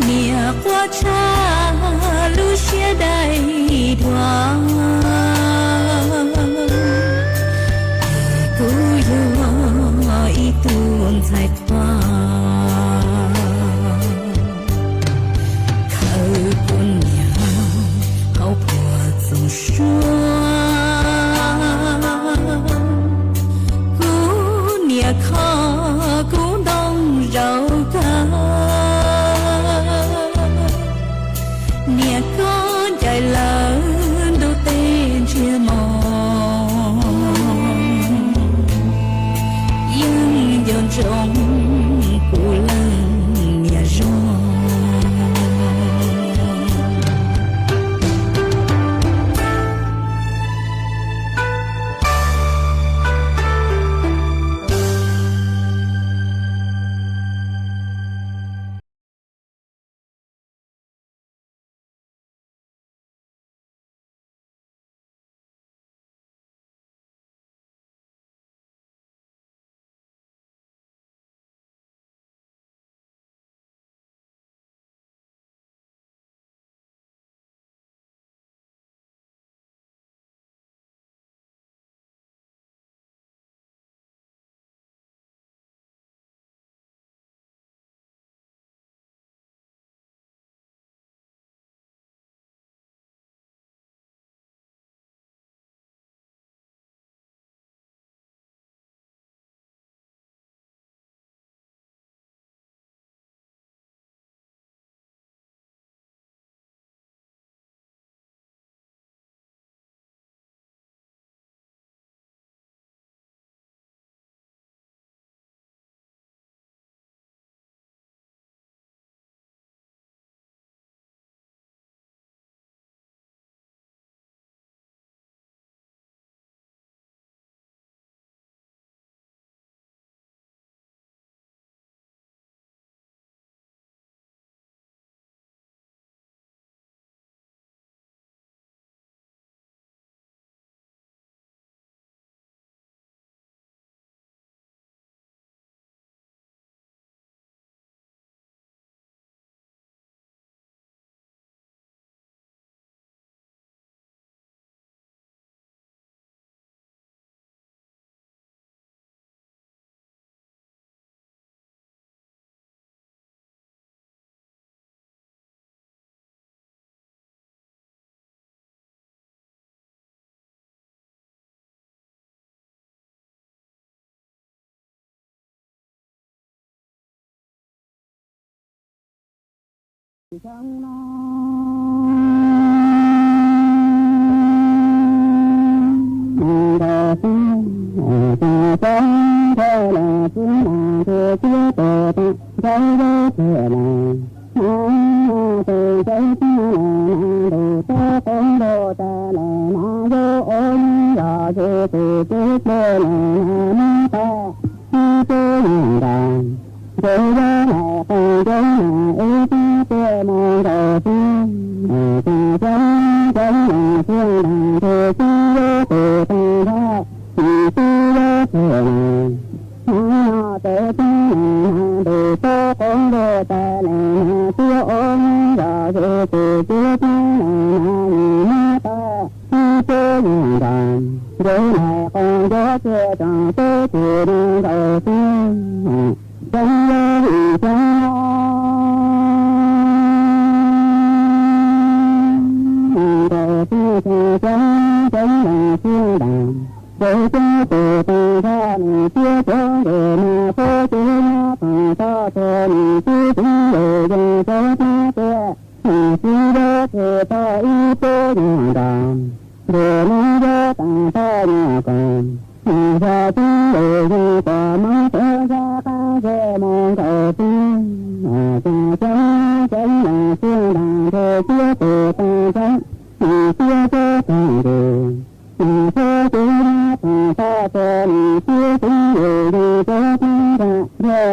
niam quaj tshaj lub siab dai dua. Kuv yog ib tug ntxhais qhua, khawb kuv niam hauv phuam txoos suab. Kuv niam kho kuv ntoo zaum kawg, niam koj ncaim lawm ntuj teb ntsiag mog, yeej nco ntsoov kuv leej niam zoo.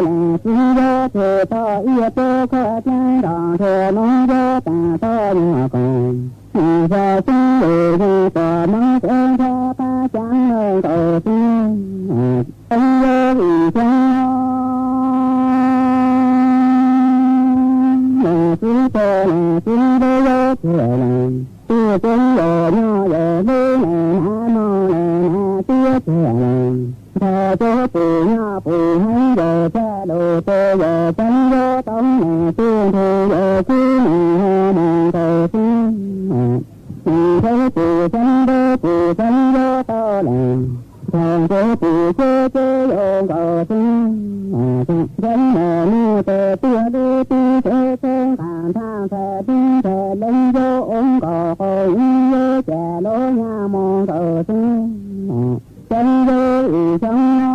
Xib yuav tsis tau ib tug khuj ceeb nrog ntsuag Hmoob yuav tas tau nyuag koom, xyov xeeb lwm yog tuam Hmoob tsev nrhiav qab ceev nkaus xwb. Xeeb yuav vim xyoo no, xib tug xib yuav yuav txiag lees, tij ceeb yawm nyob yawm hlwb nws hnav mov nws hnav tiab txiag lees, nrog cuab txim nyob pum heev yawm txhaj lus ces yawm xeeb yuav tau nws tij nrhi yawm khwb nws ho mus nkaus xwb. Nws nrhiav tsis xeeb nrhiav tsis xeeb yuav tau lees, nrog nrhiav tsis xyuab ces yuav nkaus xwb. Xeeb mus mus tes tiaj lub tib tsev txheeb nqa nthaj ntxhais dib ntxhais leeb yuav ua nkaus qhov ib yuav cas lub nyaj mus nkaus xwb. Xeeb yuav vim xyoo no,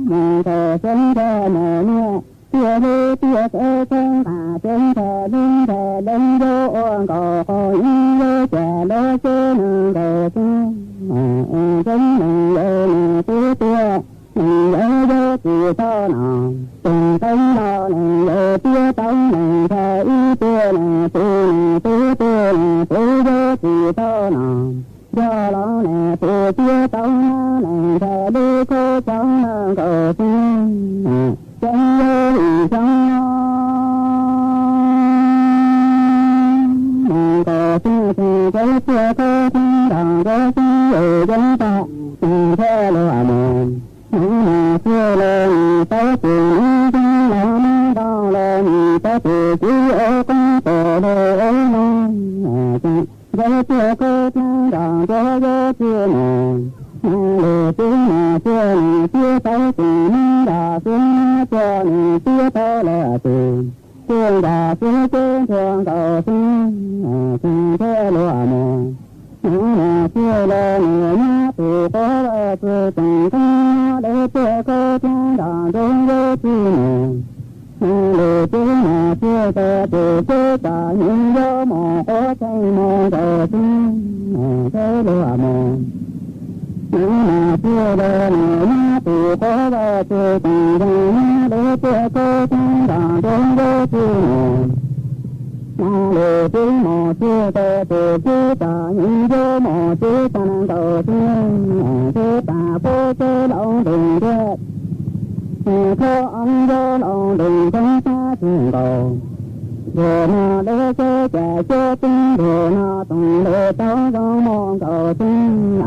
mus nkaus xeeb ntag mus niaj tiaj lub tiaj tsev txheeb nqa tsev ntag lub ntag leeb yuav ua nkaus qhov ib yuav cas lub tsev nws nkaus xwb. Xeeb nws yawm nws tib tiaj, nws yawm yuav tsis tau no, tus xeeb laus nws yawm tiab tau nws ntag ib tiaj nws tus nws tib tiaj nws tus yuav tsis tau no, yog los nws tus tiab tau no nws ntag lub khuj ceeb nkaus xwb. Xeeb yuav vim xyoo no, nws nkaus xwb tseem ceeb tiaj khuj ceeb nrog ntsuag xeeb lwm yeeb tag, nws thiaj luag mus. Hnub no txij los nws tau tsis nws xeeb los nws ntau los nws tau tsis txiv ua qoob tes lus ua no. Ntxawg tiaj kub ceeb nrog ntsuag yuav tsis mus, mas lwm txiv mas txij nws txiv tau tsis nws nrog txiv mas txij nws txiv tau lawm tsis, txiv nrog txiv txiv ntsuag nkaus xwb, tsis nthe luag mus. Hnub no txij los nws nyob tus quav vaj txwv tseem nqeeb nyob lwm tiaj kub ceeb nrog ntsuag yuav tsis mus. Lwm txiv mas txij tau tus txiv txom nyem yuav mus quav tseeb mus nkaus xwb, nthe luag mus. Hnub no txij los nws nyob tus quav vaj txwv tseem nqeeb nyob lwm tiaj kub ceeb nrog ntsuag yuav tsis mus. Mas lwm txiv mas txij tau tus txiv txom nyem yuav mus txiv tag nkaus xwb, txiv tas pub txiv laus nroog ntiag, txiv thab ob yuav laus nroog ntxeev sab tsis nkaus. Ntuag no lub txeb cas xyuab txeeb ntuag no toom lwm tau zoo mus nkaus xwb.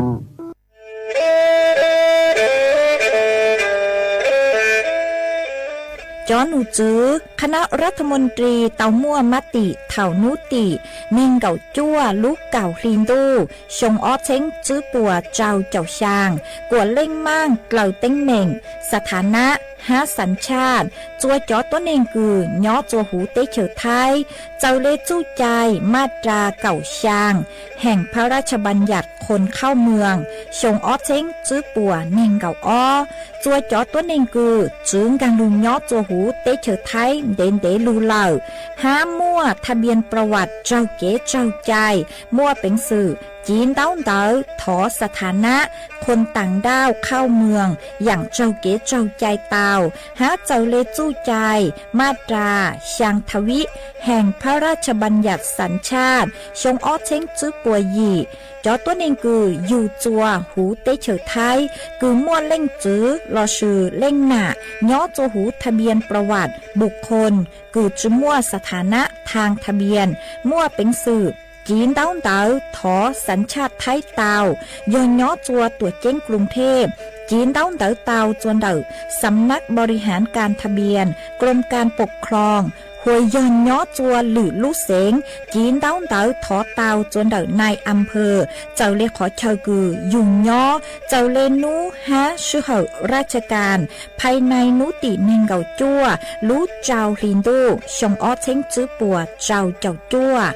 Cov nom tswv คณะรัฐมนตรี tau muaj mab tim thaum hnub tim nees nkaum cuaj lub kaum hli ntuj xyoo ob txheeb tswb puas rau caum xyaa, kuam leej maj dlaws teeb meem, สถานะ hab สัญชาติ txua cov tuab neeg kws nyob txua huv teb chaws Thaib, txawm le txuj cai maj ras kaum xyaa แห่งพระราชบัญญัติคนเข้าเมือง xyoo ob txheeb tswb puas nees nkaum ob. Txua cov tuab neeg kws txwv nkaag lug nyob txua huv teb chaws Thaib ntev ntev lug lawm, hab muaj ทะเบียนประวัติ raug kev raug cai, muaj peev xwm civ ntaub ntawv thov สถานะ คนต่างด้าวเข้าเมือง yaam raug kev raug cai tau, hab txawm le txuj cai maj ras xyaa ทวี แห่งพระราชบัญญัติสัญชาติ xyoo ob txheeb tswb puas yim. Cov tuab neeg kws yug txua huv teb chaws Thaib kws muaj leej txwv lossis leej nam nyob txua huv ทะเบียนประวัติบุคคล kws tsi muaj สถานะทางทะเบียน muaj peev xwm civ ntaub ntawv thov สัญชาติ Thaib tau, yog nyob txua tuam ceeb กรุงเทพ civ ntaub ntawv tau txua ntawm สำนักบริหารการทะเบียน กรมการปกครอง hos yog nyob txua lwm lub xeev civ ntaub ntawv thov tau txua ntawm นายอำเภอ txawm le qhov chaw kws yug nyob, txawm le hnub hab sij hawm ราชการ ภายใน hnub tim nees nkaum cuaj lub rau hli ntuj xyoo ob txheeb tswb puas rau caum cuaj.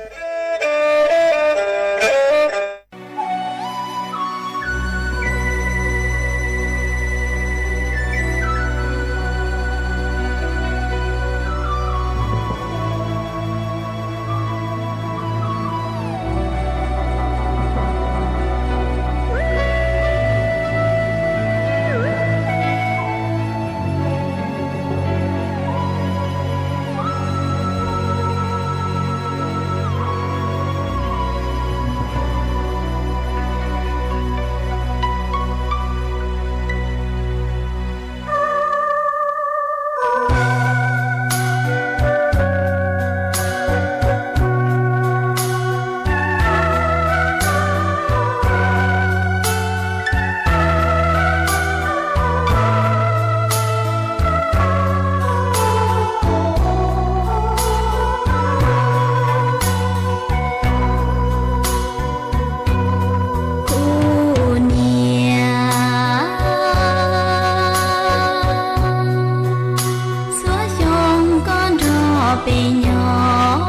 Peb nyob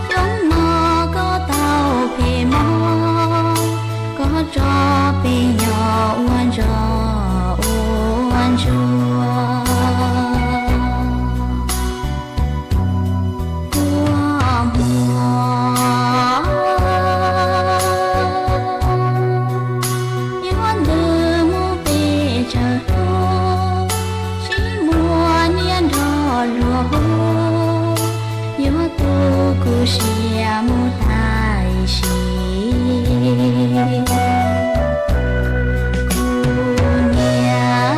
xyoo no koj tau phem mob, koj tso peb nyob ua ntsos ua ntsuag. Kua muag yuav ntws mus pes tsawg hnub, tsis muaj niam nrog luag hu, yuav tu kuv siab mus tam sim. Kuv niam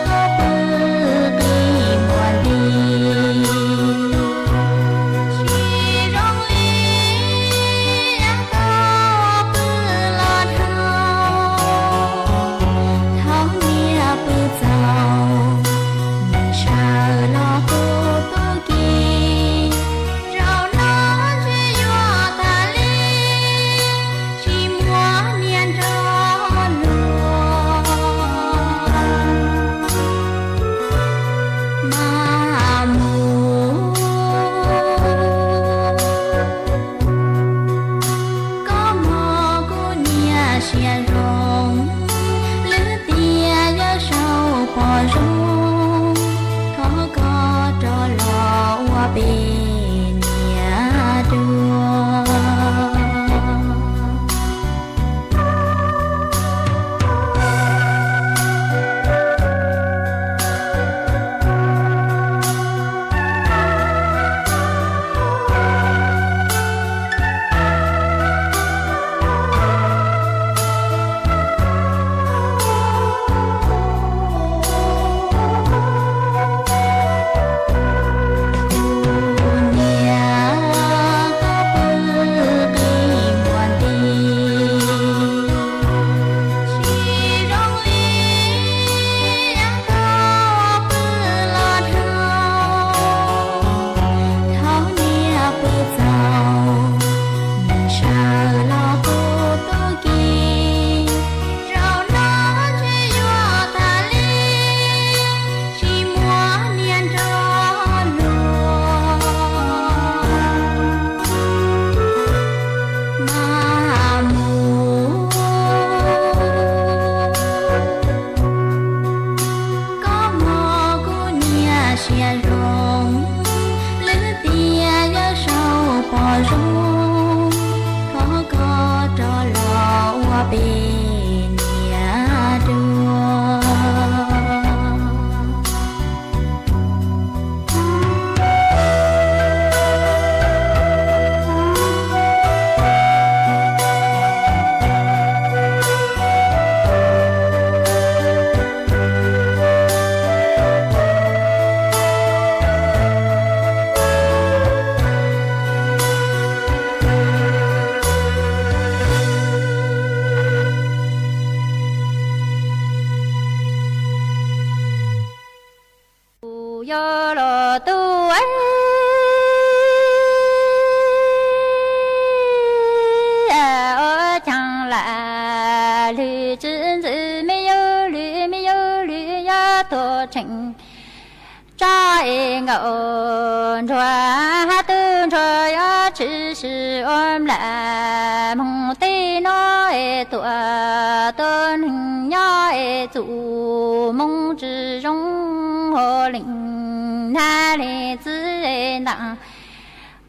koj pw qi npuas nti, tsis zoo li koj pw los dhau. Thaum niam pw txaus, nws sawv los tu tu ki, zaum no ntshe yuav tas li, tsis muaj niam nrog luag mas mus. Koj mloog kuv niam siab zoo, lwm tiam yawg saub pom zoo, thov koj rov los ua peb niam dua. Kuv niam koj pw qi npuas nti, tsis zoo li koj pw los dhau. Thaum niam pw txaus, nws sawv los tu tu ki, zaum no ntshe yuav tas li, tsis muaj niam nrog luag mas mus. Koj mloog kuv niam siab zoo, lwm tiam yawg saub pom zoo, thov koj rov los ua peb niam dua. Kuv yog los tub ua chaang lam lwm tsi ntxwv me yug lwm me yug lwm yog tuag tseem tso es nkaum nruag hab tug nruag yog tsi sib ua nplam moog tej nuav es tuam tuab neeg nyob es txuj moog tsi zoo hov leej nag le txwv ntaag.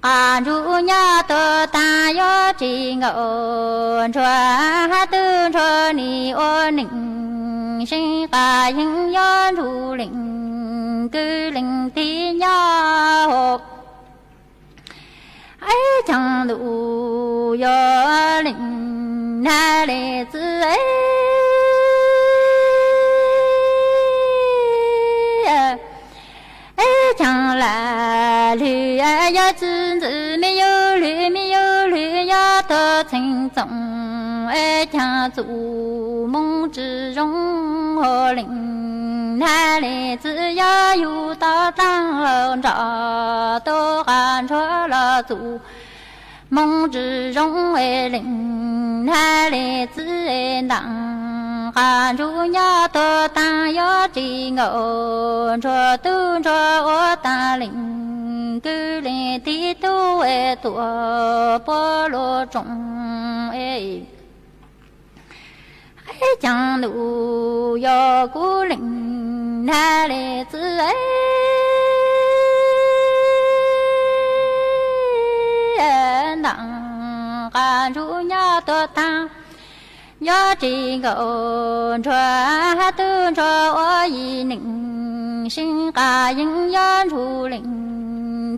Qab ntsug nyob tuag taag yog tsi nkaum nruag hab tug nruag nim ua neej seem qab yeej yog ntsug leej kws leej tig nyob hov. Ib caag lug yog leej nag le txwv ib caag lam lwm yog tsi ntxwv me yug lwm me yug lwm yog tuag txheej txoom ib caag txuj moog tsi zoo hov leej nag le txwv yog yug tau taag lug nrov tuab qab ntsug los txuj moog tsi zoo leej nag le txwv ntaag. Qab ntsug nyob tuag taag yog tsi nkaum nruag tug nruag ua taag leej kwv leej tij tub es tuam puab luag tsoom es. Caag ntuj yog kuv leej nag le txwv, ntaam qab ntsuj nyob tuag taag, yuav tsis nkaum ntsuag hab tub ntsuag ua yim neej, seev qab yeej yuav ntsuj leej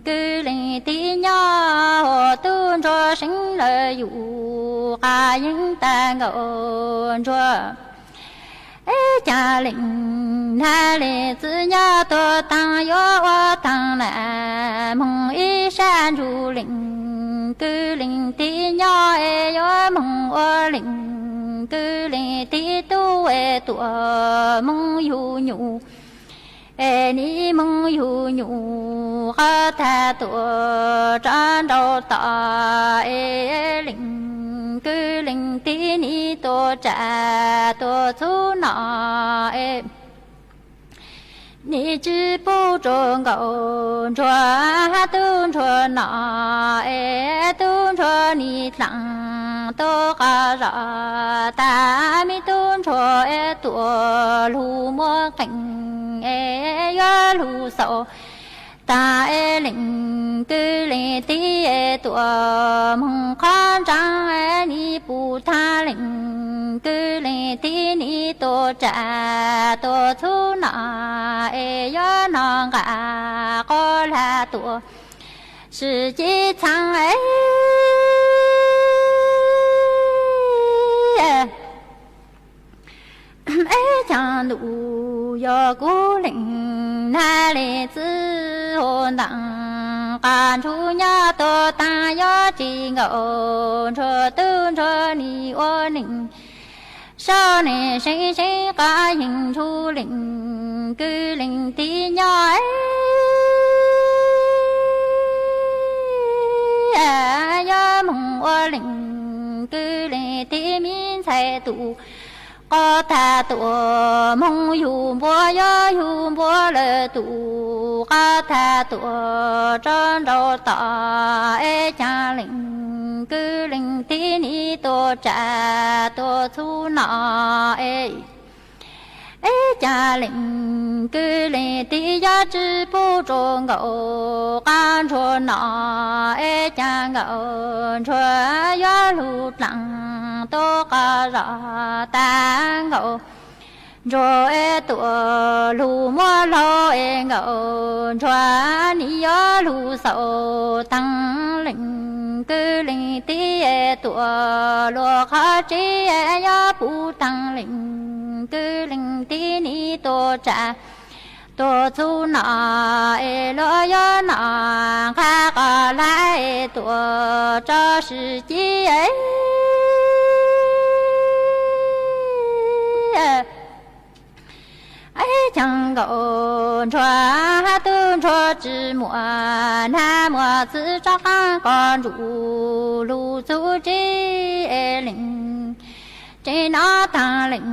kwv leej tij nyob, ua tub ntsuag seev lawm yus qab yeej tag nkaum ntsuag. Eb, caag leej nag le txwv nyob tuag taag, yuav ua taag nam moog ib sab ntsuj leej kwv leej tij nyob es yuav moog ua leej kwv leej tij tub es tuam moog yug nyuj. Es nim moog yug nyuj qhov tag tuam rov nraum tom es leej kwv leej tij nim tuam tsam tuam txhub nom es nim tsi pub rua nkaum ntsuag hab tub ntsuag nom es tub ntsuag nim dlaag tuab qab zog tag, me tub ntsuag es tuam lug muaj qeej es yuav lug xaus taag es leej kwv leej tij es tuam moog qhov ntsaab es nim pub taag leej kwv leej tij nim tuam tsam tuam txhub nom es yuav noj nqaj quas lag tuam sib ci txhaam es. Eb, caag ntuj yog kuv leej nag le txwv, ua ntaam qab ntsuj nyob tuag taag, yuav tsis nkaum ntsuag tub ntsuag nim ua neej, sau neeg seev seev qab yeej ntsuj leej kwv leej tij nyob es yuav moog ua leej kwv leej tij me ntxhais tub. Qhov tag tuam moog yug npua, yuav yug npua lawm tub, qhov tag tuam rov nraum tom es caag leej kwv leej tij nim tuam tsam tuam txhub nom es. Eb, caag leej kwv leej tij yuav tsi pub rua nkaum qab ntsuag nom es caag nkaum ntsuag yuav lug dlaag tuab qab zog tag nkaum ntsuag es tuam lug muab laug es nkaum ntsuag nim yuav lug xaus taag leej kwv leej tij es tuam luag qhov tsev es yuav pub taag leej kwv leej tij nim tuam tsam tuam txhub nom es luag yuav noj nqaj quas lag es tuam tso sib ci es. Eb, caag nkaum ntsuag hab tub ntsuag tsi muaj nag muaj txwv, rov qaab quas ntsuj lug txug tsev es leej tsev noj taag leej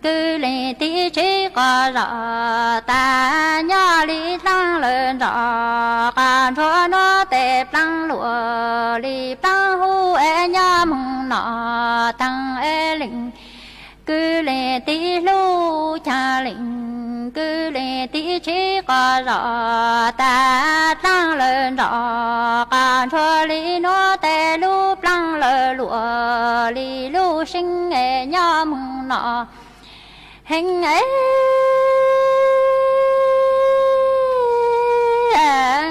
kwv leej tij tsev quas zog tag, nyob li dlaab lawm nrov qab ntsuag nuav tes plaab luam li plaab hub es nyob moog noj taag es leej kwv leej tij hlub, caag leej kwv leej tij tsev quas zog tag, dlaab lawm nrov qab ntsuag li nuav tes lub plaab lawm luam li lub seev es nyob moog noj heev es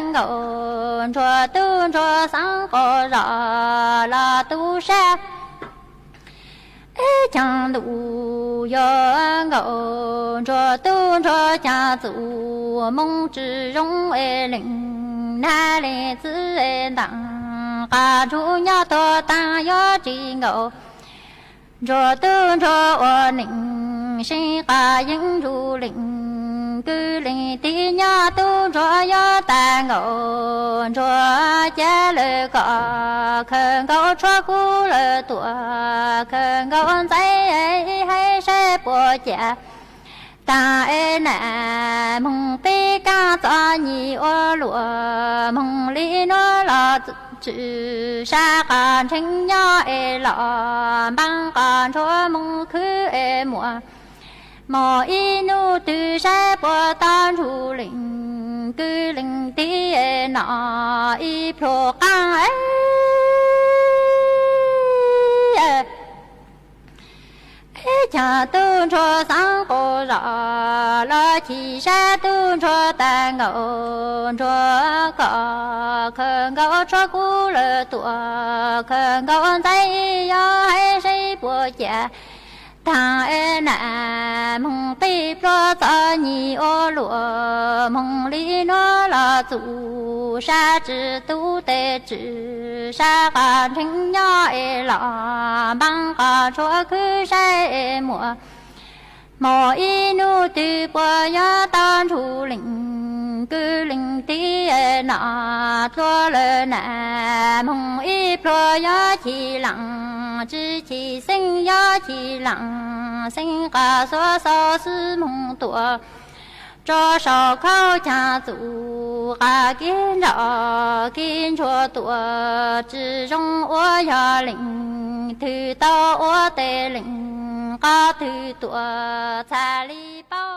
nkaum ntsuag tub ntsuag xaav quas zog los tub sab. Eb, caag ntuj yog nkaum ntsuag tub ntsuag caag txuj moo tsi zoo es leej nag le txwv es ntaam qab ntsuj nyob tuag taag yuav tsi nkaum ntsuag tub ntsuag ua neej seev qab yeej ntsuj leej kwv leej tij nyob tub ntsuag yuav tag nkaum ntsuag ca lawm kom khawm nkaus tshuab kub lawm tuam khawm nkaus ntxaiv ib haib saib puas ca Taag es nam moog peb kaaj txom nyem ua luaj, moog li nuav los tsi sab qas ntseeg nyob es los npaab qas ntsuag moog khwv es muaj. Moog ib nub twg saib puab tau ntsuj leej kwv leej tij es nom ib pluag qaab es Ib caag tub ntsuag xaav quas zos los chim sab tub ntsuag taag nkaus ntsuag koj, khaws nkaus tshuab kub lawm tuaj, khaws nkaus ntxaiv yog haiv saib puas ca. Taag es nam moog qij pluag txom nyem ua luaj, moog li nuav los txug sab tsi tub tes tsi sab qas ntseeg nyob es los npaab qas tshuav khwv saib es muaj. Moog ib nub twg puas yuav tau ntsuj leej kwv leej tij nom dlua lawm nam, moog ib pluag yuav chim laam tsi chim xeeb, yuav chim laam xeeb qas xuav xaus xwb moog tuaj. Tso saum khauj caag txug qas kev nroj kev ntsuag tuaj, tsi zoo ua yog leej twg tau ua tes leej qas twg tuaj txhaj li paub.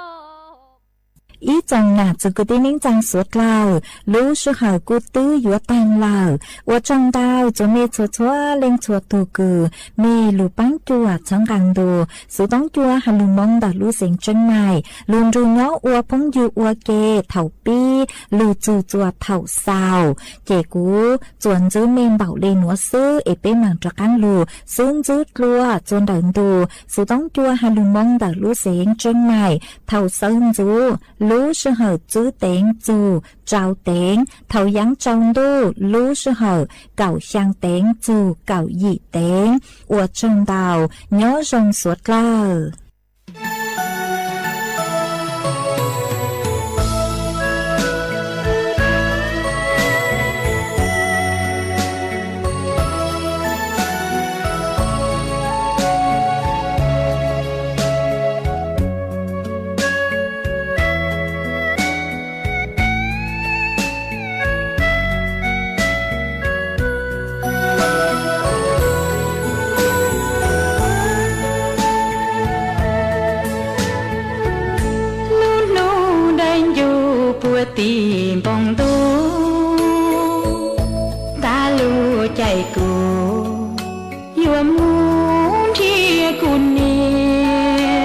Ib tsoom nam txiv kwv tij neej tsaa suav dlawg, lub sij hawm kuj twb yuav taag lawm. Ua tsaug ntau txhua mej txhua txhua leej txhua tug kws mej lug paab cuam txhawb nqaa ntu Xuv Toob Cua has lug Moob ntawm lub xeev Tseeb Maim lug nrug nyob ua phooj ywg ua ke thaum pib lug txug txuas thaum xaus. Ces kuv tsuas ntxub mej npaum le nuav xwb es peb maam rov qaab lug xub ntxub dlua txuas ntawm ntu Xuv Toob Cua has lug Moob ntawm lub xeev Tseeb Maim thaum sawv ntxuv lub sij hawm tsib teev txug rau teev, thaum yaav tsaus ntuj lub sij hawm kaum xyaa teev txug kaum yim teev. Ua tsaug ntau, nyob zoo suav dlawg. Lub nub daim ncuj puag tim npoo ntuj, tag lub caij kuv yuav mus nrhiav kuv niam.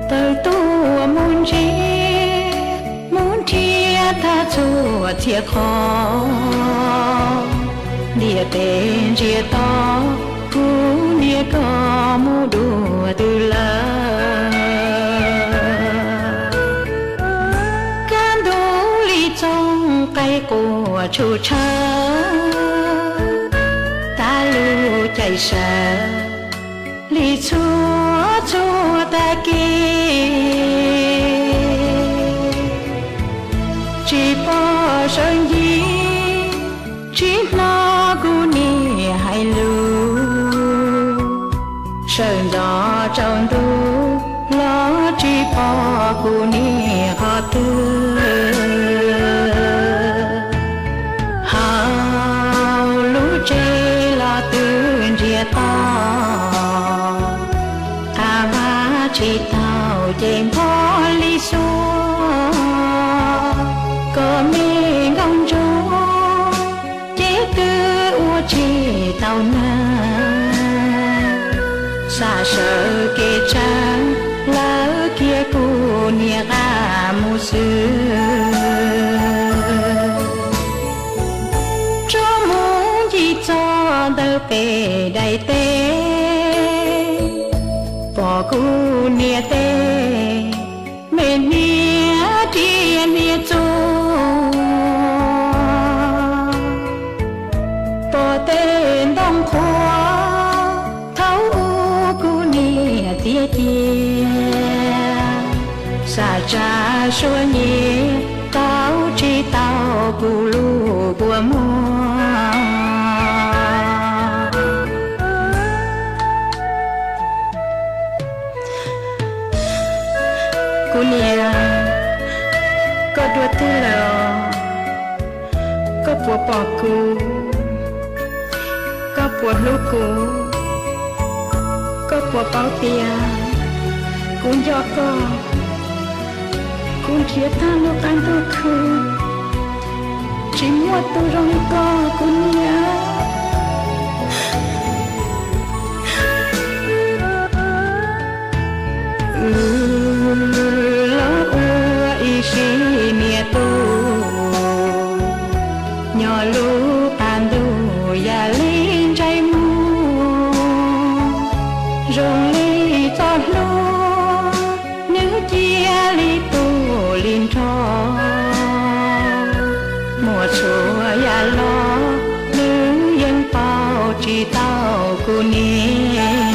Tawm tuaj mus ntsia, mus nrhiav tag txhua txhia qhov, ntiaj teb ntsiag to, kuv niam koj mus dua twg lawm. Kaj ntug li txooj qaib quaj tshuj tshawv, tag lub caij sawv li txhua txhua tag kis. Tsis pom sawv ncig, tsis hnov kuv niam hais lus, sawv ntxov tsaus ntuj los tsis pom kuv niam qhov twg. Hauv lub tsev los twb ntsiag to, qab vaj tsis tau ces npog li xuab, kom me nkauj ntsuag ces twb ua tsis tau neeg. Xav sawv kev tsav, lawv kiag kuv niam qab mus xwb. Tsuas mus ncig txog ntawm pem daim teb, pom kuv niam tej me hniav riam hniav txuj, pom tej ntoo qhuav thaum ub kuv niam tiav cia. Xav tsa suab nyiav tau tsis tau kuv lub kua muag. Pom kuv, koj puas hlub kuv? Koj puas paub tias kuv nco koj? Kuv nrhiav tag lub qab ntuj khwb, tsis muaj tus zoo li koj kuv niam. Wb los ua ib sim niam tub, nyob lub qab ntuj yam li ntsej muag, zoo li txoj hlua, nws cia li tu li nrho. Muaj txhua yam los nws yeej pauv tsis tau kuv niam.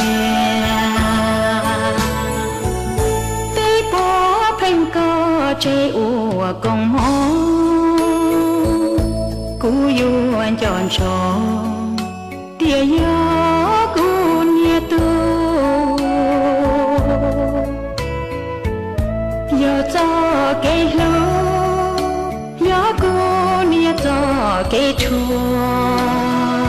Twb puav pheej koj tsev ua koom mov, kuv yuav nco ntsoov tias yog kuv niam tub. Yog txoj kev hlub, yog kuv niam txoj kev tshuaj,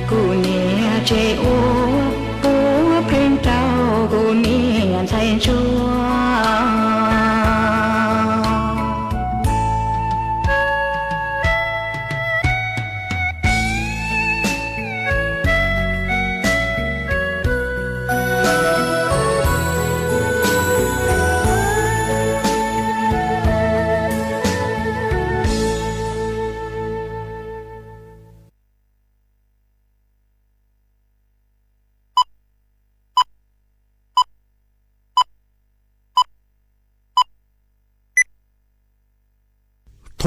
kuv niam tsev ua puav pheej rau kuv niam ntxhais ntsuag.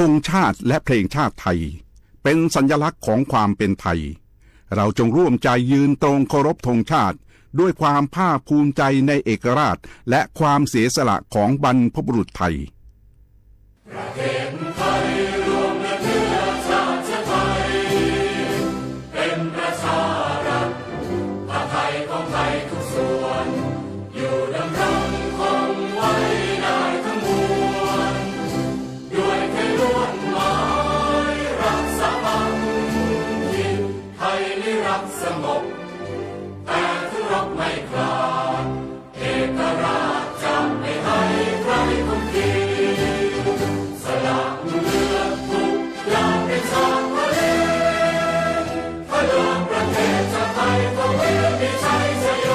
ธงชาติและเพลงชาติไทย เป็นสัญลักษณ์ของความเป็นไทย เราจงร่วมใจยืนตรงเคารพธงชาติ ด้วยความภาคภูมิใจในเอกราช และความเสียสละของบรรพบุรุษไทย ประเทศไทยรวมและเชื้อชาติไทย เป็นประชารัฐ ผ้าไทยของไทยทุกส่วน อยู่ดำรงคงไว้ได้ทั้งมวล ด้วยไทยล้วนหมายรักสามัคคี ไทยนิรักสงบ แต่ถึงรบไม่ขาด เอกราชจะไม่ให้ใครคุมขีด สละเลือดทุกอย่างเป็นสากลเวท ถ้าเลือกประเทศชาติไทยก็มีมีชัยชโย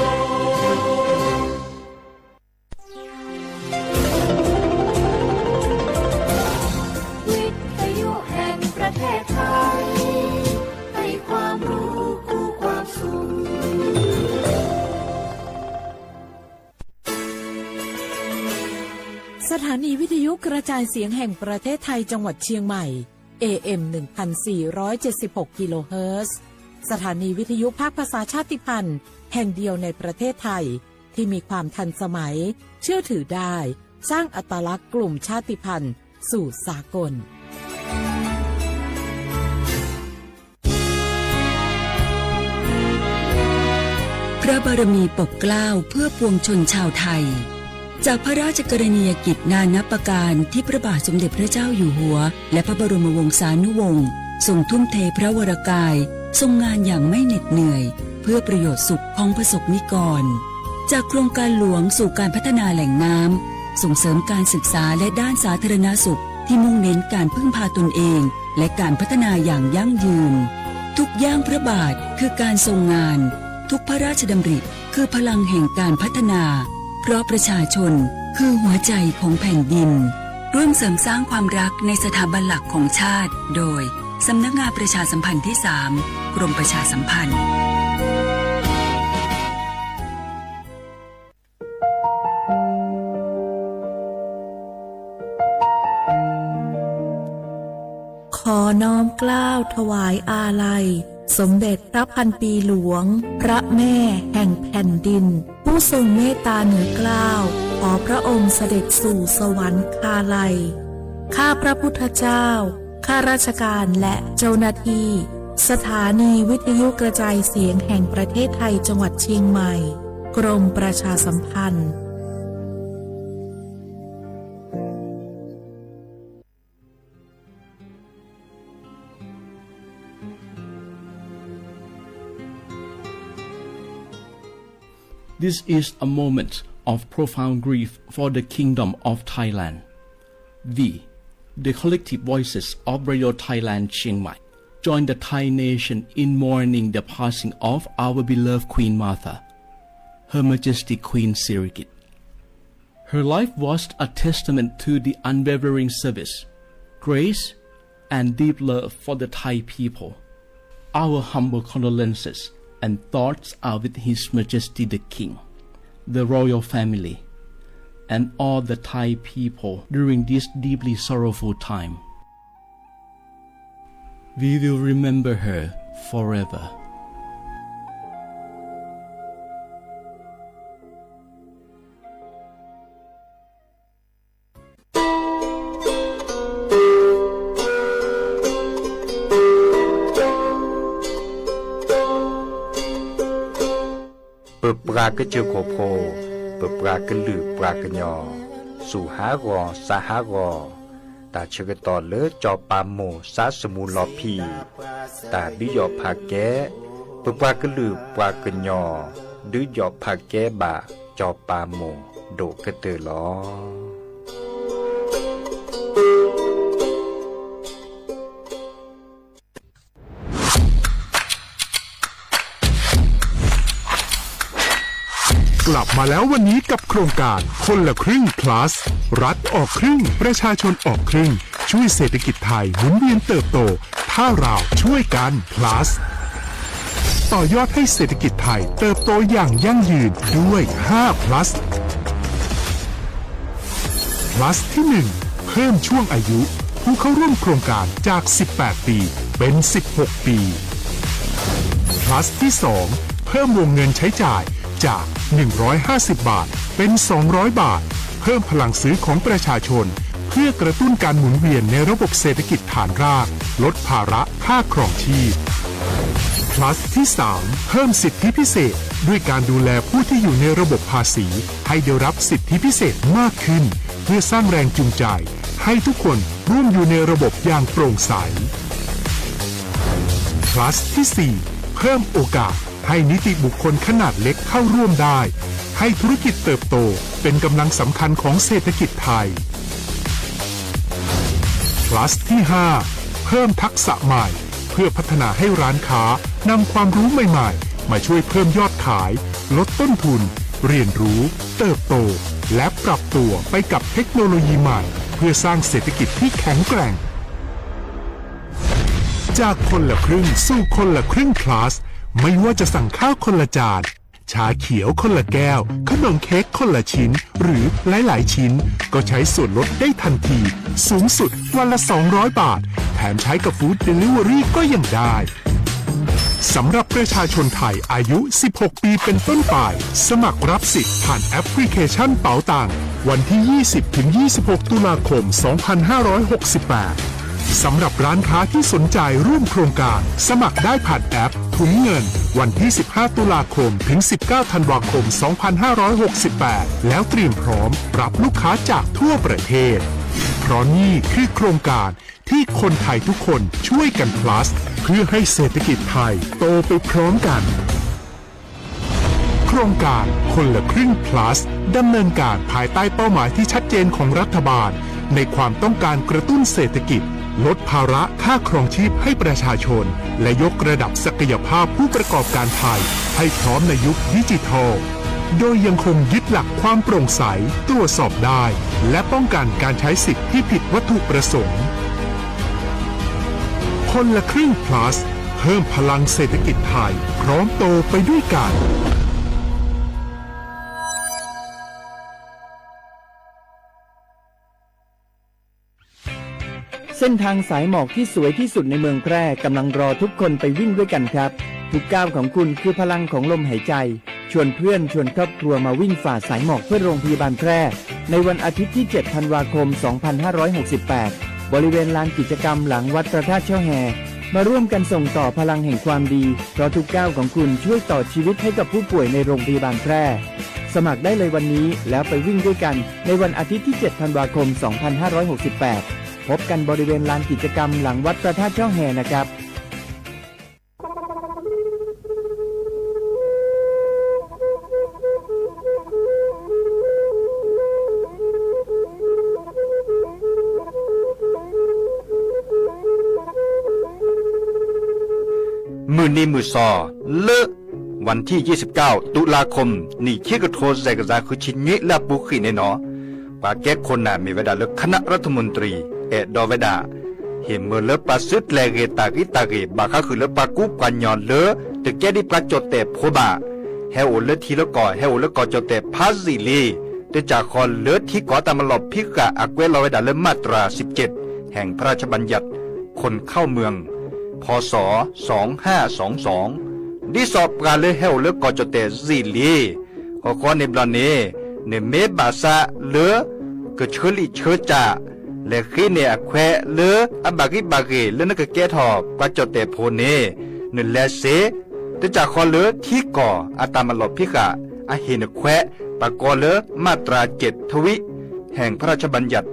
วิทยุแห่งประเทศไทย ให้ความรู้คู่ความสุข สถานีวิทยุกระจายเสียงแห่งประเทศไทยจังหวัดเชียงใหม่ เอเอ็ม หนึ่งพันสี่ร้อยเจ็ดสิบหก กิโลเฮิรตซ์ สถานีวิทยุภาคภาษาชาติพันธุ์แห่งเดียวในประเทศไทย ที่มีความทันสมัย เชื่อถือได้ สร้างอัตลักษณ์กลุ่มชาติพันธุ์สู่สากล พระบารมีปกเกล้าเพื่อปวงชนชาวไทย จากพระราชกรณียกิจนานับประการที่พระบาทสมเด็จพระเจ้าอยู่หัว และพระบรมวงศานุวงศ์ทรงทุ่มเทพระวรกาย ทรงงานอย่างไม่เหน็ดเหนื่อย เพื่อประโยชน์สุขของประสบนิกร จากโครงการหลวงสู่การพัฒนาแหล่งน้ำ ส่งเสริมการศึกษาและด้านสาธารณสุขที่มุ่งเน้นการพึ่งพาตนเอง และการพัฒนาอย่างยั่งยืน ทุกย่างพระบาทคือการทรงงาน ทุกพระราชดำริคือพลังแห่งการพัฒนา เพราะประชาชนคือหัวใจของแผ่นดิน ร่วมเสริมสร้างความรักในสถาบันหลักของชาติ โดย สำนักงานประชาสัมพันธ์ที่สาม กรมประชาสัมพันธ์ ขอน้อมเกล้าถวายอาลัย สมเด็จพระพันปีหลวง พระแม่แห่งแผ่นดิน ผู้ทรงเมตตาเหนือเกล้า ขอพระองค์เสด็จสู่สวรรคาลัย ข้าพระพุทธเจ้า ข้าราชการและเจ้าหน้าที่ สถานีวิทยุกระจายเสียงแห่งประเทศไทยจังหวัดเชียงใหม่ กรมประชาสัมพันธ์ ขอน้อมเกล้าถวายอาลัย สมเด็จพระพันปีหลวง พระแม่แห่งแผ่นดิน ผู้ทรงเมตตาเหนือเกล้า ขอพระองค์เสด็จสู่สวรรคาลัย ข้าพระพุทธเจ้า ข้าราชการและเจ้าหน้าที่ สถานีวิทยุกระจายเสียงแห่งประเทศไทยจังหวัดเชียงใหม่ กรมประชาสัมพันธ์ This is a moment of profound grief for the Kingdom of Thailand. We, the collective voices of Radio Thailand Chiang Mai, join the Thai nation in mourning the passing of our beloved Queen Mother, Her Majesty Queen Sirikit. Her life was a testament to the unwavering service, grace, and deep love for the Thai people. Our humble condolences and thoughts are with His Majesty the King, the royal family, and all the Thai people during this deeply sorrowful time. We will remember her forever. Pw pua koj cov khuam pho, pw pua koj lwm pua koj nyos, xub hab gos xab hab gos, tas tshwm koj tom lawv cov pa mus xab xwm mus los phim, tas dwb yom pha keb, pw pua koj lwm pua koj nyos, dwb yom pha keb npam cov pa mus dum koj twg los.กลับมาแล้ววันนี้กับโครงการคนละครึ่ง plus รัฐออกครึ่ง ประชาชนออกครึ่ง ช่วยเศรษฐกิจไทยหมุนเวียนเติบโต ถ้าเราช่วยกัน plus ต่อยอดให้เศรษฐกิจไทยเติบโตอย่างยั่งยืนด้วย ห้า plus plus ที่ หนึ่ง เพิ่มช่วงอายุผู้เข้าร่วมโครงการจาก สิบแปด ปี เป็น สิบหก ปี plus ที่ สอง เพิ่มวงเงินใช้จ่ายจาก หนึ่งร้อยห้าสิบ บาท เป็น สองร้อย บาท เพิ่มพลังซื้อของประชาชน เพื่อกระตุ้นการหมุนเวียนในระบบเศรษฐกิจฐานราก ลดภาระค่าครองชีพ plus ที่ สาม เพิ่มสิทธิพิเศษ ด้วยการดูแลผู้ที่อยู่ในระบบภาษี ให้ได้รับสิทธิพิเศษมากขึ้น เพื่อสร้างแรงจูงใจ ให้ทุกคนร่วมอยู่ในระบบอย่างโปร่งใส plus ที่ สี่ เพิ่มโอกาสให้นิติบุคคลขนาดเล็กเข้าร่วมได้ ให้ธุรกิจเติบโตเป็นกำลังสำคัญของเศรษฐกิจไทย plus ที่ ห้า เพิ่มทักษะใหม่ เพื่อพัฒนาให้ร้านค้านำความรู้ใหม่ๆ มาช่วยเพิ่มยอดขาย ลดต้นทุน เรียนรู้ เติบโต และปรับตัวไปกับเทคโนโลยีใหม่ เพื่อสร้างเศรษฐกิจที่แข็งแกร่ง จากคนละครึ่งสู่คนละครึ่ง plus ไม่ว่าจะสั่งข้าวคนละจาน ชาเขียวคนละแก้ว ขนมเค้กคนละชิ้น หรือหลายๆ ชิ้น ก็ใช้ส่วนลดได้ทันที สูงสุดวันละ สองร้อย บาท แถมใช้กับ Food Delivery ก็ยังได้ สำหรับประชาชนไทยอายุ สิบหก ปีเป็นต้นไป สมัครรับสิทธิ์ผ่านแอปพลิเคชันเป๋าตัง วันที่ ยี่สิบ ถึง ยี่สิบหก ตุลาคม สองพันห้าร้อยหกสิบแปด สำหรับร้านค้าที่สนใจร่วมโครงการ สมัครได้ผ่านแอปถุงเงิน วันที่ สิบห้า ตุลาคม ถึง สิบเก้า ธันวาคม สองพันห้าร้อยหกสิบแปด แล้วเตรียมพร้อมรับลูกค้าจากทั่วประเทศ เพราะนี่คือโครงการที่คนไทยทุกคนช่วยกัน plus เพื่อให้เศรษฐกิจไทยโตไปพร้อมกัน โครงการคนละครึ่ง plus ดำเนินการภายใต้เป้าหมายที่ชัดเจนของรัฐบาล ในความต้องการกระตุ้นเศรษฐกิจ ลดภาระค่าครองชีพให้ประชาชน และยกระดับศักยภาพผู้ประกอบการไทยให้พร้อมในยุคดิจิทัล โดยยังคงยึดหลักความโปร่งใส ตรวจสอบได้ และป้องกันการใช้สิทธิ์ที่ผิดวัตถุประสงค์ คนละครึ่ง plus เพิ่มพลังเศรษฐกิจไทย พร้อมโตไปด้วยกัน เส้นทางสายหมอกที่สวยที่สุดในเมืองแพร่กำลังรอทุกคนไปวิ่งด้วยกันครับ ทุกก้าวของคุณคือพลังของลมหายใจ ชวนเพื่อนชวนครอบครัวมาวิ่งฝ่าสายหมอกเพื่อโรงพยาบาลแพร่ ในวันอาทิตย์ที่ เจ็ด ธันวาคม สองพันห้าร้อยหกสิบแปด บริเวณลานกิจกรรมหลังวัดพระธาตุช่อแฮ มาร่วมกันส่งต่อพลังแห่งความดี เพราะทุกก้าวของคุณช่วยต่อชีวิตให้กับผู้ป่วยในโรงพยาบาลแพร่ สมัครได้เลยวันนี้แล้วไปวิ่งด้วยกันในวันอาทิตย์ที่ เจ็ด ธันวาคม สองพันห้าร้อยหกสิบแปด พบกันบริเวณลานกิจกรรมหลังวัดพระธาตุช่อแฮนะครับ Mws ni mws xo lawm, vas thij yij sib kauj tus las khoom nim chib ka rho zais ka zas khwv tshij nyib laj pub qim ne no, pas keb khos nas mem vas dam lawv khab nab rab thas mus ntris es do vas dam hem mws lawv pas xwb dle gem tas qib tas gem, pas qhab hwm lawv pas kub pas nyos lawv tws keb dib pas cov tes phua npam, he ua lawv thib lawv kos, he ua lawv kos cov tes phab zim li, twb tsam qhov lawv thib kos tas mas los phib qam a kueb los vas dam lawv maj tras xib cem heem phab raj tshab npam yam khoom khauj mws, phos xov xoov haj xoov xoov, dib xo pas lawv he ua lawv kos cov tes zim li. Qhov qhov ne nplog ne, nws meb npam xav lawv kws tshawb lim tshawb tsam, le qib ne a khueb lawv a npam qib npam gem lawv nab kws keb dhos pas cov tes phua ne, nws le xev, twb tsam qhov lawv thib kos a tas mas los phib qam a hem nws khueb pas kos lawv maj tras cem thab vib heem phab raj tshab npam yam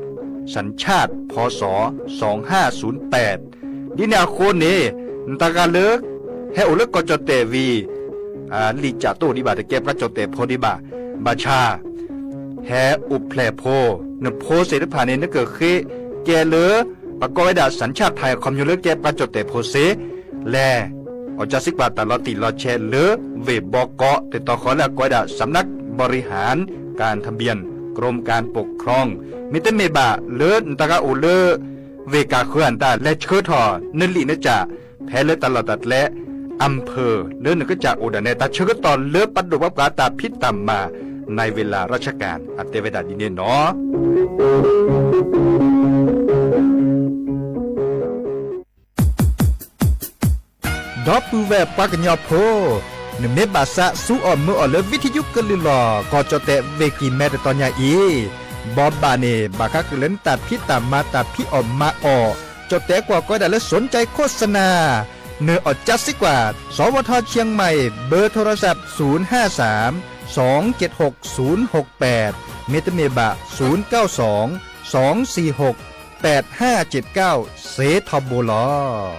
xav tshaj phos xov xoov haj xoov pem. Dib ne a qhuab ne, nta qa lawv he ua lawv kos cov tes vim lim tsam tuaj dib npam tws keb pas cov tes phua dib npam, npam tshaj he ua plam phua, nws phua xev lawv pham ne nab kws qib keb lawv pas kos vas dam xav tshaj thais qhov nyuag lawv keb pas cov tes phua xev le. Ob tsab xib pas tas los tim los tshem lawv vem npo kos twb tau qhov lawv kos vas dam xav nab npo ri has kas thas npias krom kas pom khrooj, mej teb mej npam lawv nta qa ua lawv vem kas qhwv has tas le tshawb dhos nab lim nab tsam phem lawv tas los tas dleb a phwm lawv nws kab tsam ua dam ne tas tshawb kab tos lawv pab dum pab kav tas phib tas mas nais ves las raj tshab kas a teb vas dam dib ne no. Dov pw vam pas kws nyo phua, nws meb npam xav xub om mws om lawv vib thib yub kawg lwm los kos cov tes vem kis me rau tau nyaj ib npo npam ne npam qhab hwm lawv tas phib tas mas tas phib om mas om cov tes kuas kos dam lawv xoov cai khos xa nas, nws ob tsab xib pas xov vaj thoj tshiab mais npawb thov rov xav xoov haj xav xoov cem hom xoov hom pem, mej teb mej npam xoov kauj xoov xoov xis hom pem haj cem kauj xev thov npua los.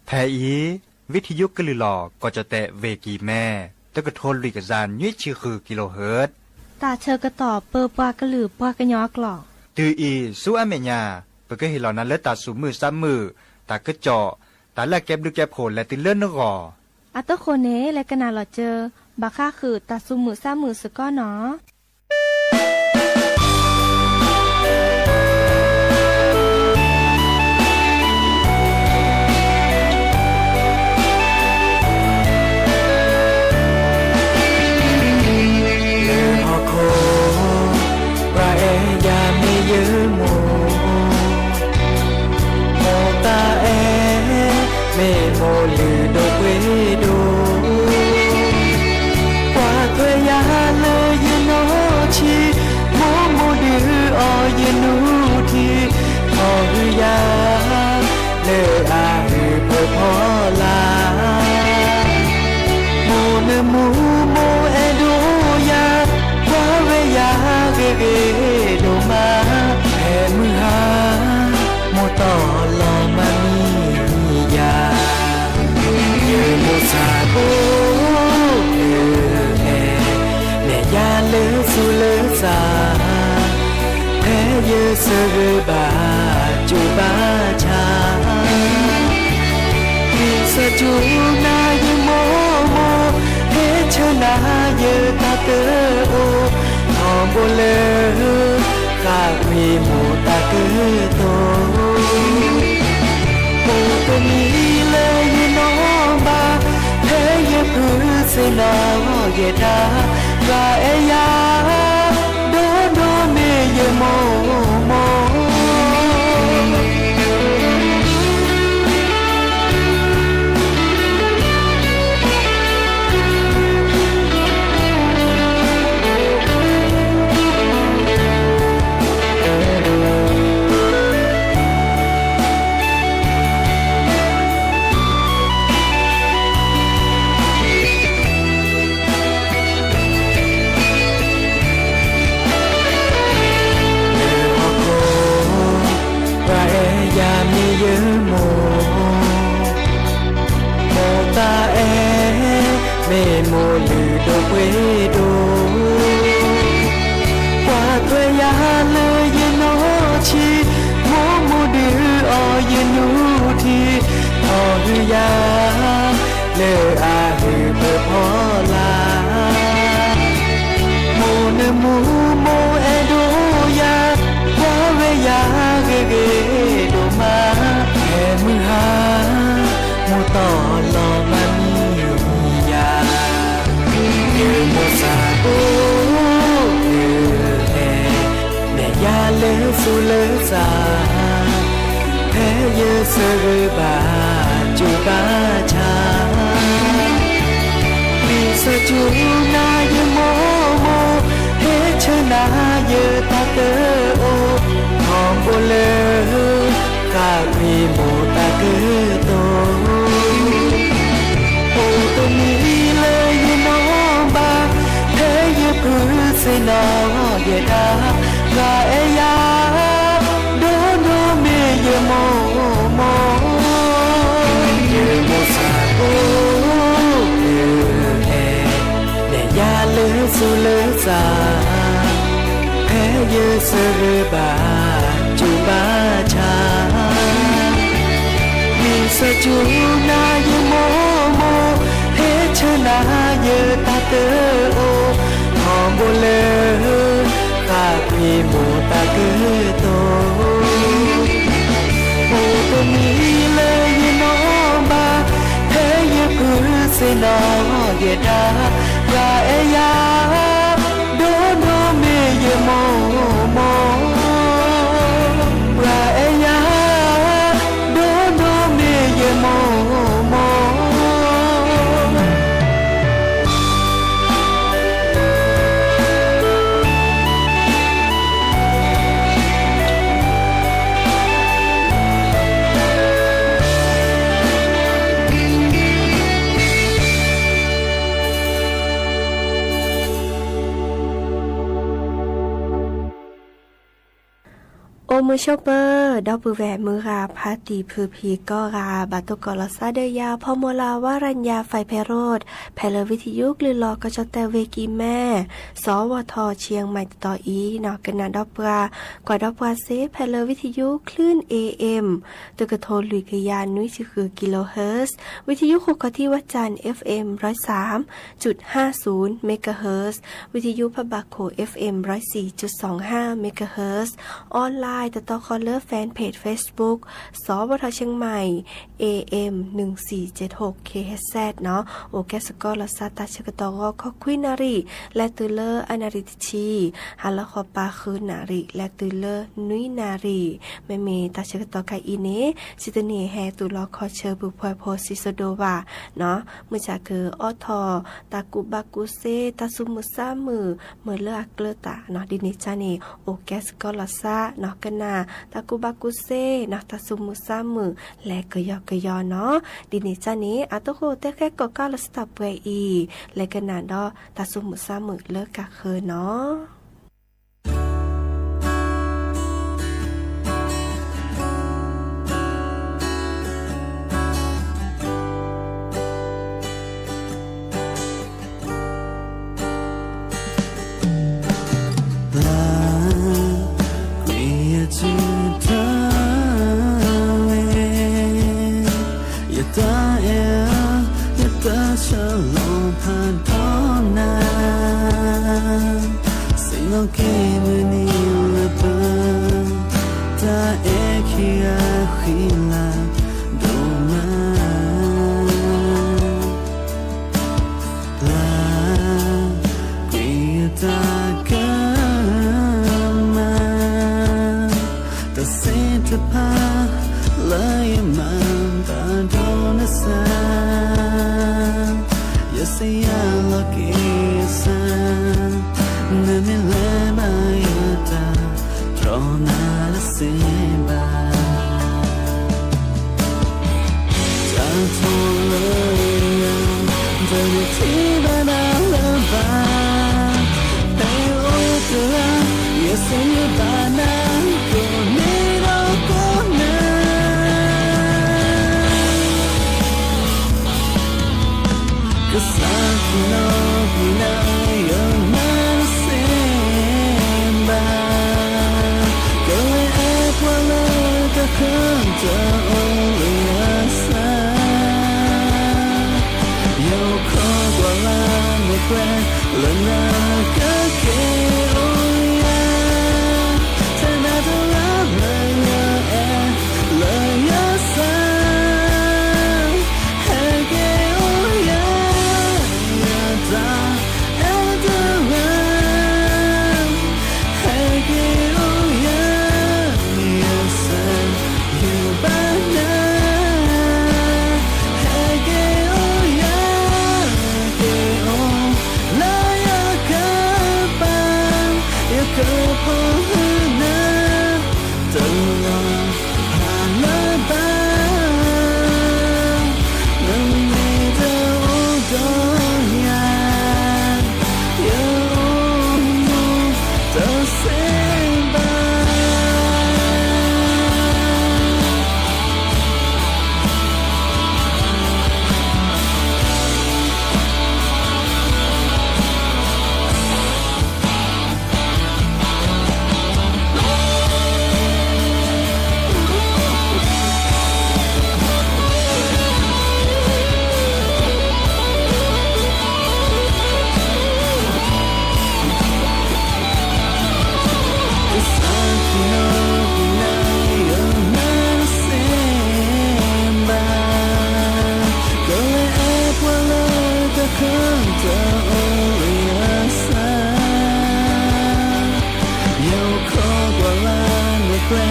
Thaj ib, vib thib yub kawg lwm los kos cov tes vem kis me, teb kws rho lwm ka zas nyub tshij hwm kis los hwm. Tas tshawb kab tos pw pas kawg lwm pas kws nyo klos. Twb ib xub ab mej nyaj, pw kawg hwm los nab lawv tas xus mwm xab mwm, tas kab cov, tas laj keb nplwb keb phom le twb lawb nab qos. A tub qhua ne le kab nas los caw, npam qhab hwm tas xus mwm xab mwm xwm koj no. Lwm hom khom, pab ev yam mej yawg mus, mus tas es mej mus lwm dua peb dua. Kuas thuav yam lawm yawg no tsis muaj mus dwb os yawg nus dhi, thov hwm yam lawm a hwm pawg phom laj. Mus nws mus mus es dua yam, kuas ve yam qe qe dua mas, es mwj ha mus tom los mas mi yam. Yawg mus txhab pub nws es, niam yam lawv xub lawv xav, theb yawg xav gawm npam cuj npam tshav. Vim xav cuj nas yawg mob mob, theb tshav nas yawg tag kawg ua, thov npua lawm qab plig mus tag kawg tog. Mus tus mi lawm yawg no npam, theb yawg pw xwb no yawg dag, vam es yam dua dua Yawg mus mus. Nws ho khoom, ua es yam me yawg mus, mus tas es mej mus lwm dua pem dua. Puas tuaj yam lawm yawg noj tshis, mus mus dwb os yawg nug dhi, thov hwm yam lawm a hwm pawg phob laj. Mus nws mus mus es dua yam, puas ve yam ge ge dua mas, es mwj ha mus tom los mas mi yam. Yawg mus xav kuv yawg es, niam yam lawv xub lawv xav, pheej yawg xwb vwm npaj cub npaj tshav. Vim xav cub na yawg mus mus, pheej tshav na yawg tag tawg ua, thov npua lawm qab qhia mus tag kawg tug. Ua tus me lawm yawg noj npaj, pheej yawg pw xwb no yawg dag, nqa es yam dua nrog me yawg mus mus. Yawg mus xav kuv yawg es, niam yam lawv xub lawv xav, pheej yawg xwb vwm npaj cub npaj tshav. Vim xav cub na yawg mus mus, pheej tshav na yawg tag tawg ua, thov npua lawm qab qhia mus tag kawg tug. Ua tus me lawm yawg noj npaj, pheej yawg pw xwb no yawg dag, nqa es yam dua nrog me yawg mus mus. Nqa es yam dua nrog me yawg mus mus. Ua mws xyoo pawg, dawb pw vam mws ga, phab tim phwm phim koj ga, vam tuaj kom los xab dawb ya, phoj muag la vaj raj ya, fais phem roj, phem lawv vij thij yub klwj los koj tso tawm vej kis maj, xov vaj thom tshiab mais tos ib no kab nam dawb pua, kuam dawb pua xeb phem lawv vij thij yub klwj A M, twb kawg thau lwm kawg ya nub tsis hwm kilohertz, vij thij yub khu kov thij vaj cam F M roj xav cub haj xub megahertz, vij thij yub phab npaj khu F M roj xis cub xoom haj megahertz, online tau tau qhov lawv fanpage Facebook, xov vaj thom tshiab mais, A M nws xis ceg hauv K H Z no, ua kab xwm koj los xab tas tsawg koj tau qhov kho khwb nas ris, lab twg lawv a nas ris tib tsib, has lawv qhov pab khwb nas ris lab twg lawv nub nas ris, me me tas tsawg koj tau ka ib ne, tsis tw niam has tus los kho chaw pw phuaj pho xis xo do vas no, mws tsam kawg ob thom tas kuv npaj kuv xeb tas xub mws xab mws mws lawv a klawb tas no di ne tsab ne, ua kab xwm koj los xab no kab nam tas kuv npaj kuv xeb no tas xub mws xab mws lawv kawg yog kawg yog no, di ne tsab ne a tuaj qhub tej qheb kom koj los xab tas pua i, lawv kawg nam do tas xub mws xab mws lawv ka khwb no. Yog tas es, yog tas sawv los phaj thov na, xeem no kev me ni lawm pawg, tas es khi a khi la dua mas, la kuv tas kawg mas. Lawv nyob kawg kev ua yam, thaum nag tau lawv, lawv yuav es, lawv yuav xav, hais kev ua yam, yuav tau es tau lawv, hais kev ua yam, yuav xav, yuav pab nag, hais kev ua yam, kev ua lawv yuav kawg pab, yuav kawg pab hwm nag, tau los has lawv pab, lawv me tau ua dog yam, yuav ua mus tau xeeb npaj. Koj xav tias kuv nag yuav mag xeeb npaj, koj lam es puas lawv koj kheev tau ua li yuav xav. Yog koj kuv lam nws ple,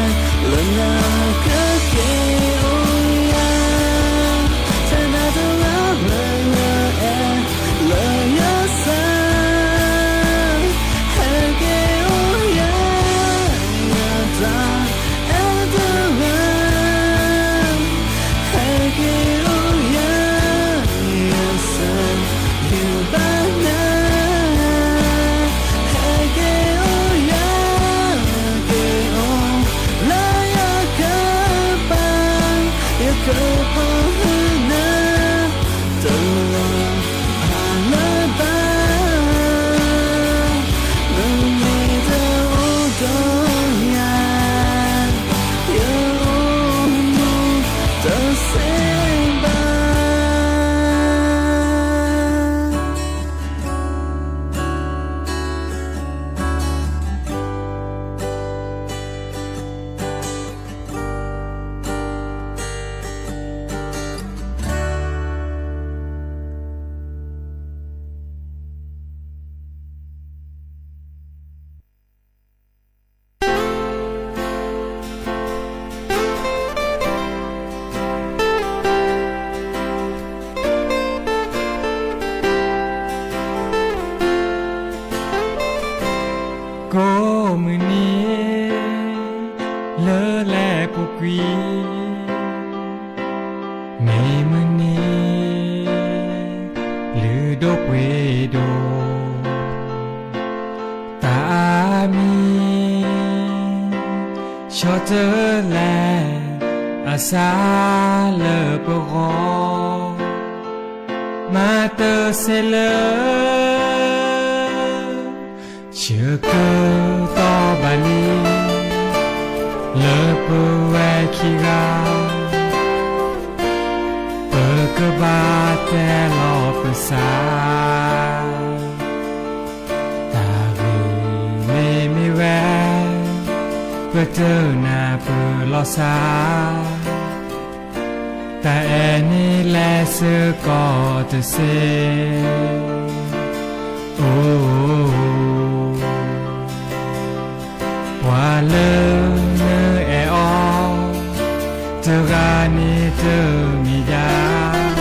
lawv nyob kawg kev ua yam, thaum nag tau lawv, lawv yuav es, lawv yuav xav, hais kev ua yam, yuav tau es tau lawv, hais kev ua yam, yuav xav, yuav pab nag, hais kev ua yam, kev ua lawv yuav kawg pab, yuav kawg pab hwm nag, tau los has lawv pab, lawv me tau ua dog yam, yuav ua mus tau xeeb npaj. Koj mus ne, lawv lab puas kuv, me mus ne, lwm dua puas dua, tas mi, xyov txawj lab, a xav lawv puas qhov, mas tawm xeeb lawm. Tsis kawg tau npaum li, lawv puas ua khi ga, puas kawg npaj tes los puas xav, tas vim me me ua, puas tawm nag puas los xav, tas es nej lab xwb kom tawm xeeb. Puav leej nws es ob, txawj ga nej txawj me yam,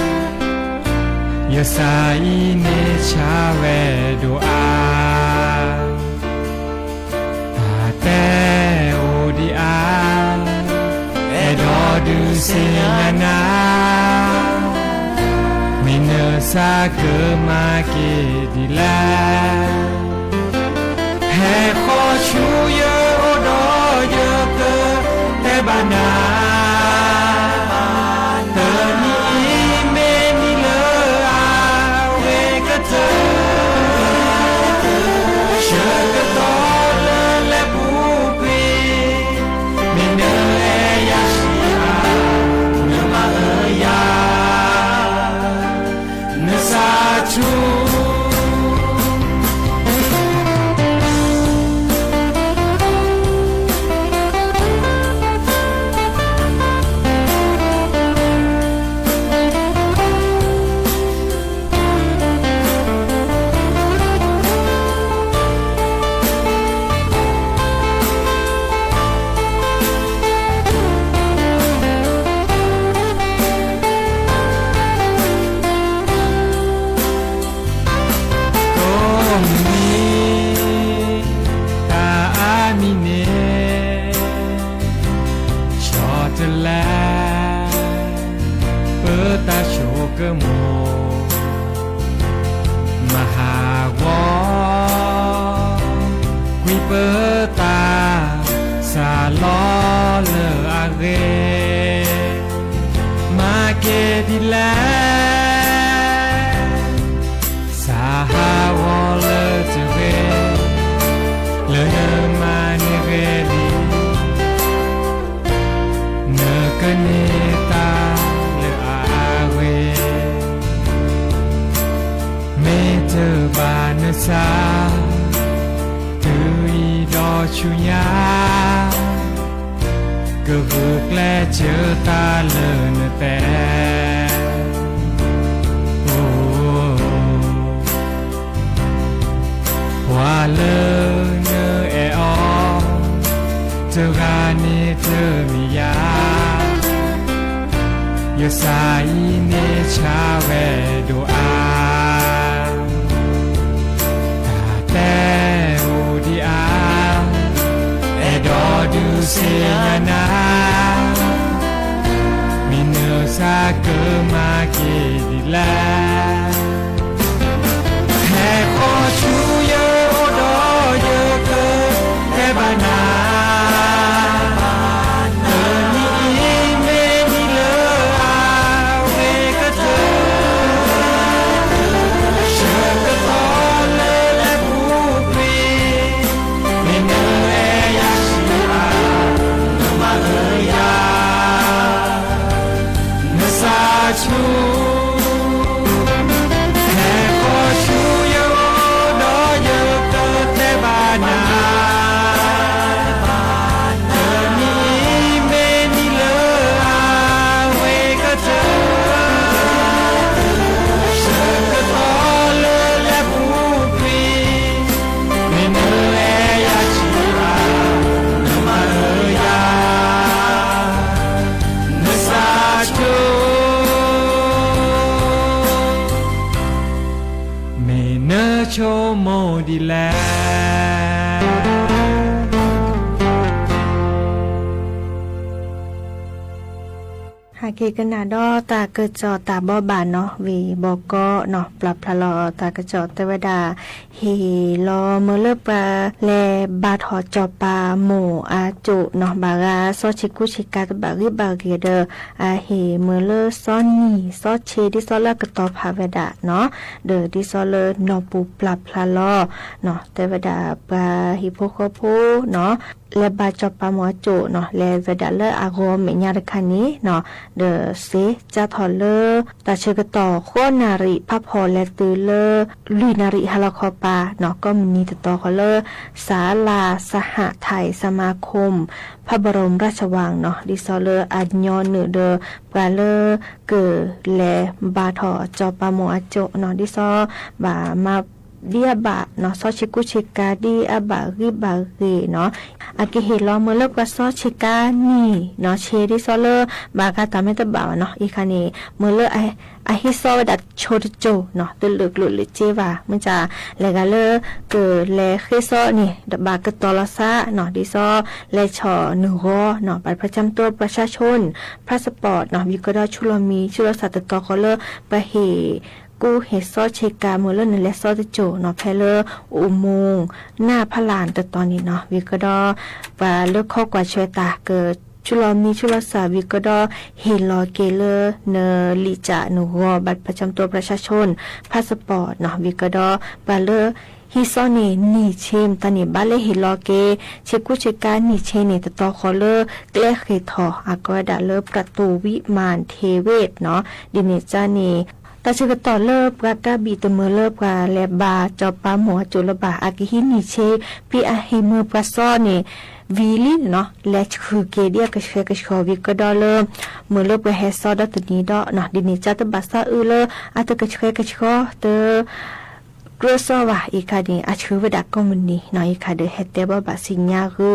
yog xav ib nej tshab ve dua av, tas tes ua di av, es dog dwb xeeb nyab nab, me nws xav kawg mas kev dim lab, hais qhov tshub yawg ua dog yawg kawg tes npaj nag, tawm ni ib me ni lawm av, ua kawg txawj, sawv kawg tog lawv lab puas kuv, me nws es yam sib av, nws mas lawv yam, nws xav tshub, pab tas, xav los lawm a ges, mas kev di le, xav has vos lawm txawm ges, lawv nws mas nws ges li, nws kawg nws tas lawm a ges. Me txawm npaj nws xav, twb ib dos tshua nyab, kawg vwm dlej tsawv tas lawm nws tes. Ua lawm nws es os, txawm gaj nws txawm me yam, yog xav ib nws tshav ve dua a, tas tes u di a, es dog dub xim nyab na, me nws xav kawg mas kev di le. Hais qhov tsuj yawg ua dog yawg kawg tes npaj na, nws nim ib me nim lawm a, me kawg tawg, sawv kawg tog lawm lawm puv plig, me nws es yam sis a, nws mas lawm yam, nws xav tsuj. Hais qhov tsuj yawg ua dog yawg kawg tes npaj na, nws nim ib me nim lawm a, me kawg tawg, sawv kawg tog lawm lawm puv plig, me nws es yam sis a, nws mas lawm yam, nws xav tsuj. Me nws tshua mus di le. Hais kev kawg nas dob tas kawg tso tas bob bam no vim bos kob no plas plhas los tas kawg tso tes npaj dam hem los mus lawm pab le npaj thov tso pa mus a cum no npaj ga xob tsheb kub tsheb kab tab npaj qib npaj qis daws a hem mus lawm xob nim xob tsheb tib xob lawm kawg tog pham npaj dam no daws tib xob lawm no puv plas plhas los no tes npaj dam pab hem phob khob phob no le npaj tso pa mus a cum no le npaj dam lawm a gov me nyab rau khaj ni no daws xev tsa thov lawm tas tsheb kawg tog qhob nas rim phab phom le tw lawm lwm nas rim has los kho pa no koj mus nim tawm tog qhov lawm xav las xav ham thais xav mas khom phab npau rom raj xav vas no tib xob lawm a nyob nws daws pab lawm kawg le npaj thov tso pa mus a cum no tib xob npaj mas dib ab npaj no xob tsheb kub tsheb kab dib ab npaj qib npaj qis no a kev hem los mus lawm pab xob tsheb kab nim no tsheb tib xob lawm npaj ga tas me tab npaj no ib khaj ni mus lawm a hib xob npaj dam tsho rau caum no twb lwm lwm lwm ceb vas muaj tsa le ga lawm kawg le qhib xob ni npaj kawg tog los xab no tib xob le tshom nws gov no npaj phab tshab tuaj pab sab tshooj phab xab pom no vim kawg dob tshuj los mis tshuj los xav tawm tog qhov lawm pab hem kub hem xob tsheb kab mus lawm nws le xob tawm caum no pab lawm u moos naj phab las tawm tog ni no vim kawg dob pab lawm khob kuav tshua tas kawg tshuj los mis tshuj los xav vim kawg dob hem los kev lawm nws lim tsam nws gov npaj phab tshab tuaj pab sab tshooj phab xab pom no vim kawg dob pab lawm hib xob ni nim tsheb tas nim npaj lawm hem los kev tsheb kub tsheb kab nim tsheb ni tawm tog qhov lawm dlej qhis thov a koj dam lawm pab tus vib mas the vej no dim nim tsa ni tas tsheb kawg tog lawm pab kab bim tus mus lawm pab le npaj tso pa mus a cum lawm npaj a kev hib nim tsheb pib a hem mus pab xob ni vim li no le tshwm kev dib kawg tsheb kawg tsheb vim kawg dob lawm mus lawm pab hem xob dob tus ni dob no dim nim tsa tab npaj xob wb lawm a tawg kawg tsheb kawg tsheb tawg ruaj xob vas ib khaj ni a tshwm npaj dam koj mus ni no ib khaj daws hem tes npaj npaj xis nyab qw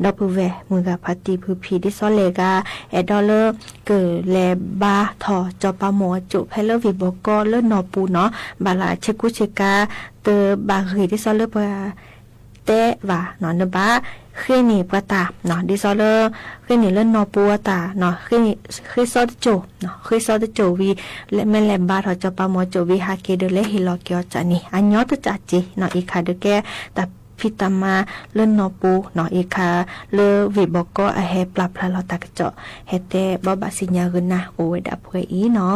dob pw ve mus ga phab ti pw phim tib xob le ga es dob lawm kawg le npaj thov tso pa mus a cum pab lawm vim npaj koj lawm no puv no npaj las tsheb kub tsheb kab tawg npaj qis tib xob lawm pab teb vas no nws npaj qhib nim pab tas no tib xob lawm qhib nim lawm no puv tas no qhib xob tawg caum no qhib xob tawg caum vim le me le npaj thov tso pa mus a cum vim hais kev daws le hem los kev ua tsam ni a nyob tawg tsam ces no ib khaj daws kev tas phij tas mas lawm no puv no ib khab lawm vim npau kob a he plas plhas los tas kov tsom he tej npau npam xis nyas gw nag ua dam phuam ib no.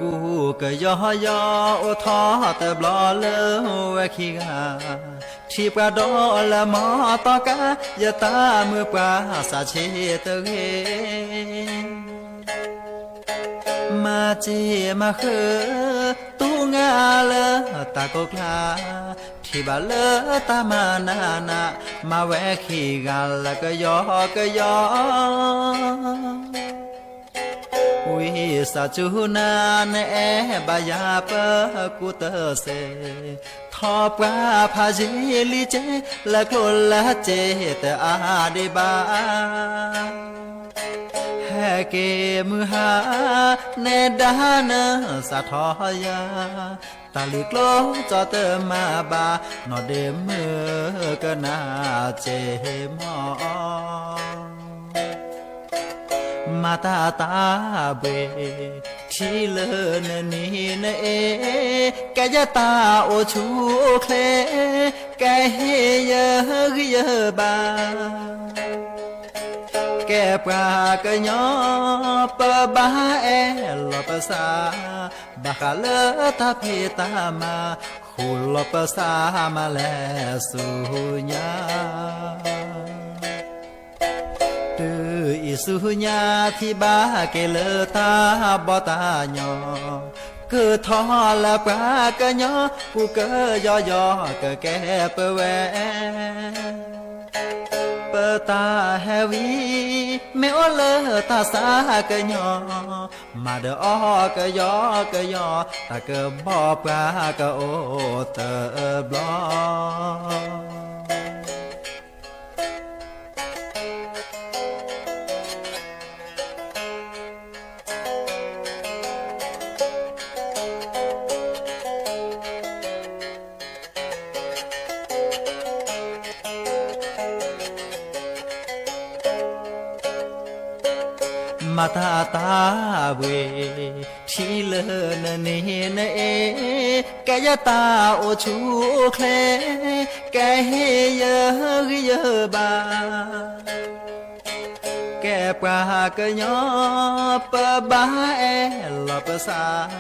Kuv kawm yog yog ua thov tawm nplog lawm ua khig ga, rhis puas dog lawm mog tom qab yawg tag mus puas xav tsheb tawm ghe. Mas tsis mas hwm tub nqa lawm tas kaum dlaab, rhis npam lawm tag mas nag nag, mas ua khig ga lawm kawg yog kawg yog. Vim xav tsuj nag neb es npaj yam pab kuv tawm xes, thov puag phaj zig li ces lawv kluam lawv ces tawm a deb npaj. Hais kev mus hab neb dag neb xav thov yawg, tas lwm dluab txog tawm mas npaj, nov dej mug kawg nag ces mog. Mas tag tag npua, rhis lawm nws nim nws es, kav yaj tag ua tshum hle, kav he yawg yawg npaj. Kav puag kawg nyob pab npaj es los pab xav, npaj qas lawm tag phem tag mas, hu los pab xav mas lawm xub nyab. Twb ib xub nyab thib npaj kev lawm tag npoj tag nyo, kawg thov lawm puag kawg nyob kuv kawg yog yog kawg kev pab ua, pab tag has vim me ua lawm tag xav kawg nyob, mas dawm ob kawg yog kawg yog tas kawg npoj puag kawg ua tawm nplog. Mas tag tag npua, rhis lawm nws nim nws es, kav yaj tag ua tshum hle, kav he yawg yawg npaj. Kav puag kawg nyob pab npaj es los pab xav,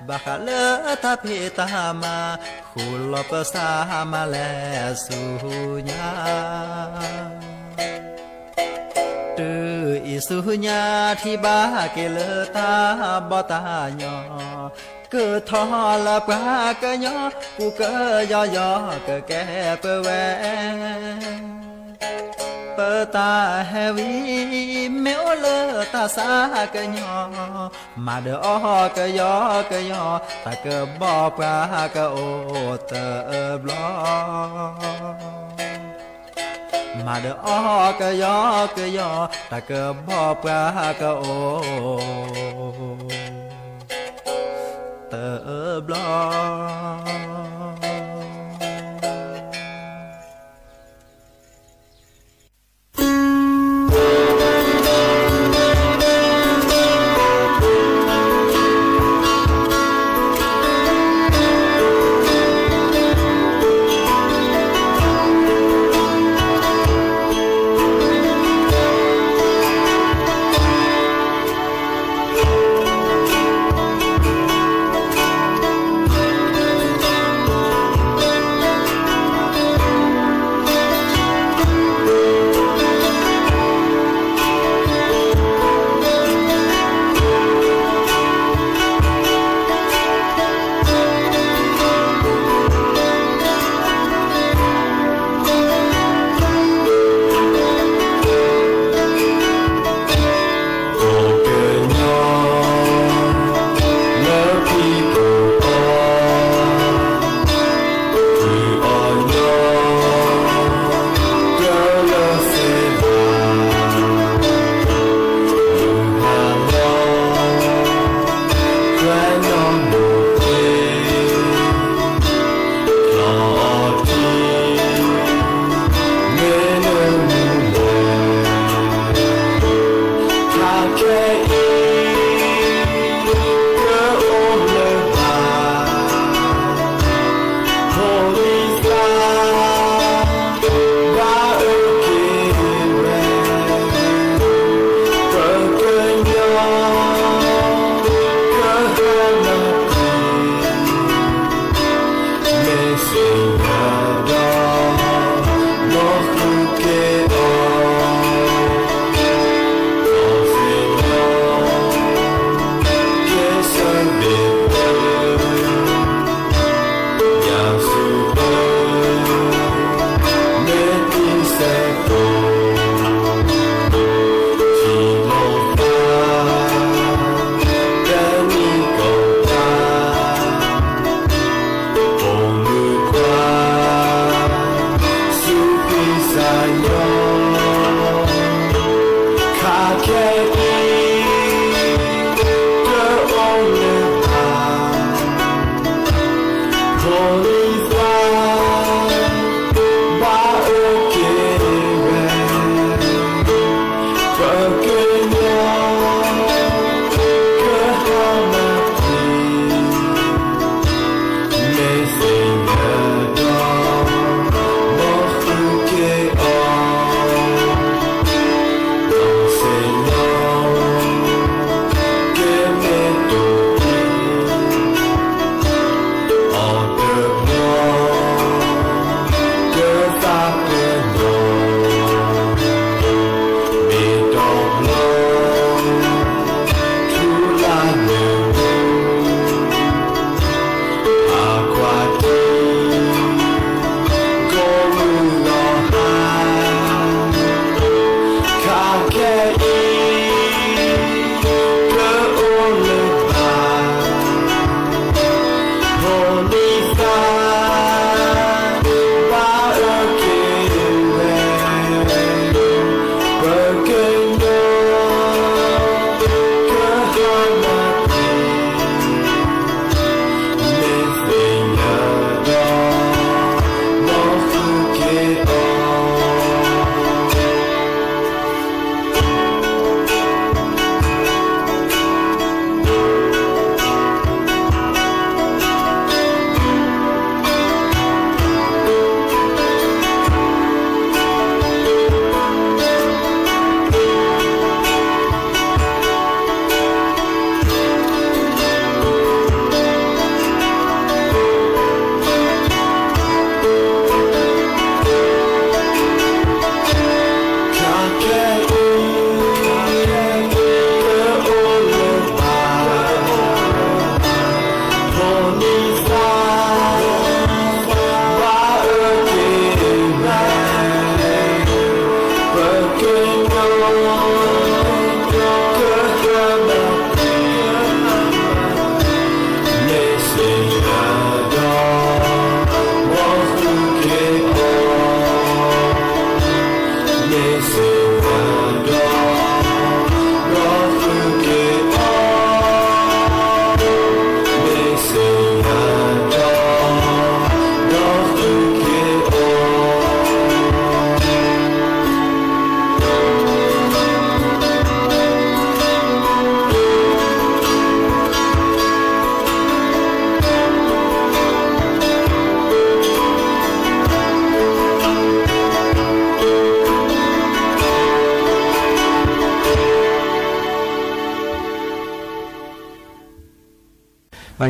npaj qas lawm tag phem tag mas, hu los pab xav mas lawm xub nyab. Twb ib xub nyab thib npaj kev lawm tag npoj tag nyo, kawg thov lawm puag kawg nyob kuv kawg yog yog kawg kev pab ua, pab tag has vim me ua lawm tag xav kawg nyob, mas dawm ob kawg yog kawg yog tas kawg npoj puag kawg ua tawm nplog. Mas dawm ob kawg yog kawg yog tas kawg npoj puag kawg ua tawm nplog.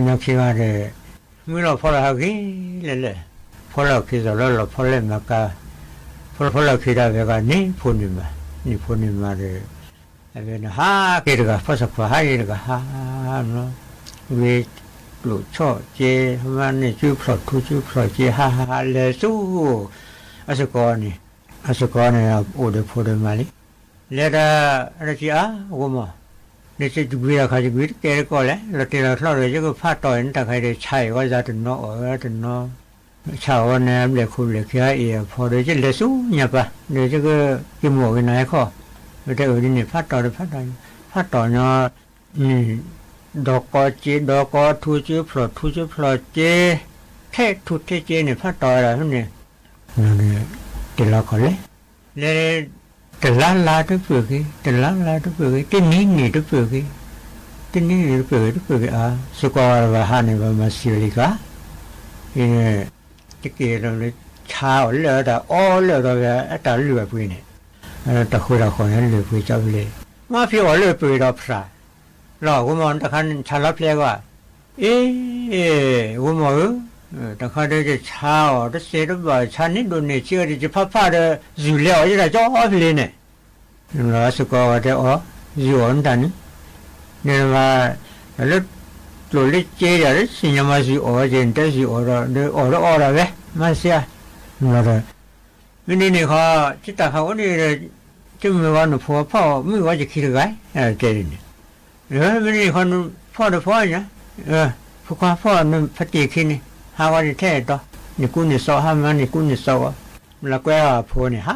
Nyob khi mas, muaj ib los phob los ha kis lawm, phob los khi txog lawm los phob lawm mas ka, phob los khi rau pem ka nim phu nim mas, nim phu nim mas, peb nws ha kis rau ka phob xav khuav ha li rau ka ha, vim lub tshoj ces mas nim tswb plhom thu tswb plhom ces ha ha ha lawm xwb. Ab xu kos ni, ab xu kos ni, ua dawm phu dawm mas li. Li dab tsi ab ua mog, nws tsis vim los khav tsis vim tib ke li ko lawm los tig los hlob lawm ces kuj phaj tos nws tas khai tias tshais koj zaj tus no os, tus no tshais ua nws nplej khu nplej khi ha i phom dawm ces lawm xwb nyab pas nws ces kuj cia muam ua nas khoj. Ua tes ua li nim phaj tos, phaj tos nyob, dov qos ces dov qos, thu tswb plhom thu tswb plhom ces thej thu thej ces nim phaj tos lawm xwb ni. Tes los kho le, le tes lab lab twb pwm kiag, tes lab lab twb pwm kiag, tib nim nim twb pwm kiag, tib nim nim twb pwm kiag, twb pwm kiag. Xu kos vas ha nim vas mas xis li kab, tib ke chaw uas lwj tas ob lwj rau tas lwj pw ne, tas khu tas qhov lwj pw cov li, mas phi ua lwj pw rau pham los ua mog, tas kha chaw lab pliab ko, ib ua mog, tas kha tas chaw os tab sis tab vam chaw neb dua nim tsis ua tsis phaj phaj rau zws li os, ib tas cov phi li ne. Los xu kos tias os, zws os ntag ne, nws mas lub tluam lub cev yog tab sis nyob mas zws os ces nws tab zws os, os rau os rau ve mas xia. Los me ni nim qhov tsis tas qhov ua ni, tsis mus ua nws phu phoj, mus ua ces khi rau ais ces me ni qhov nws phoj rau phoj, phu koj phoj nws pha tis khi ni, ha ua ni thej to, nim kub nim xaus ha mas nim kub nim xaus, los kuv phu ni ha,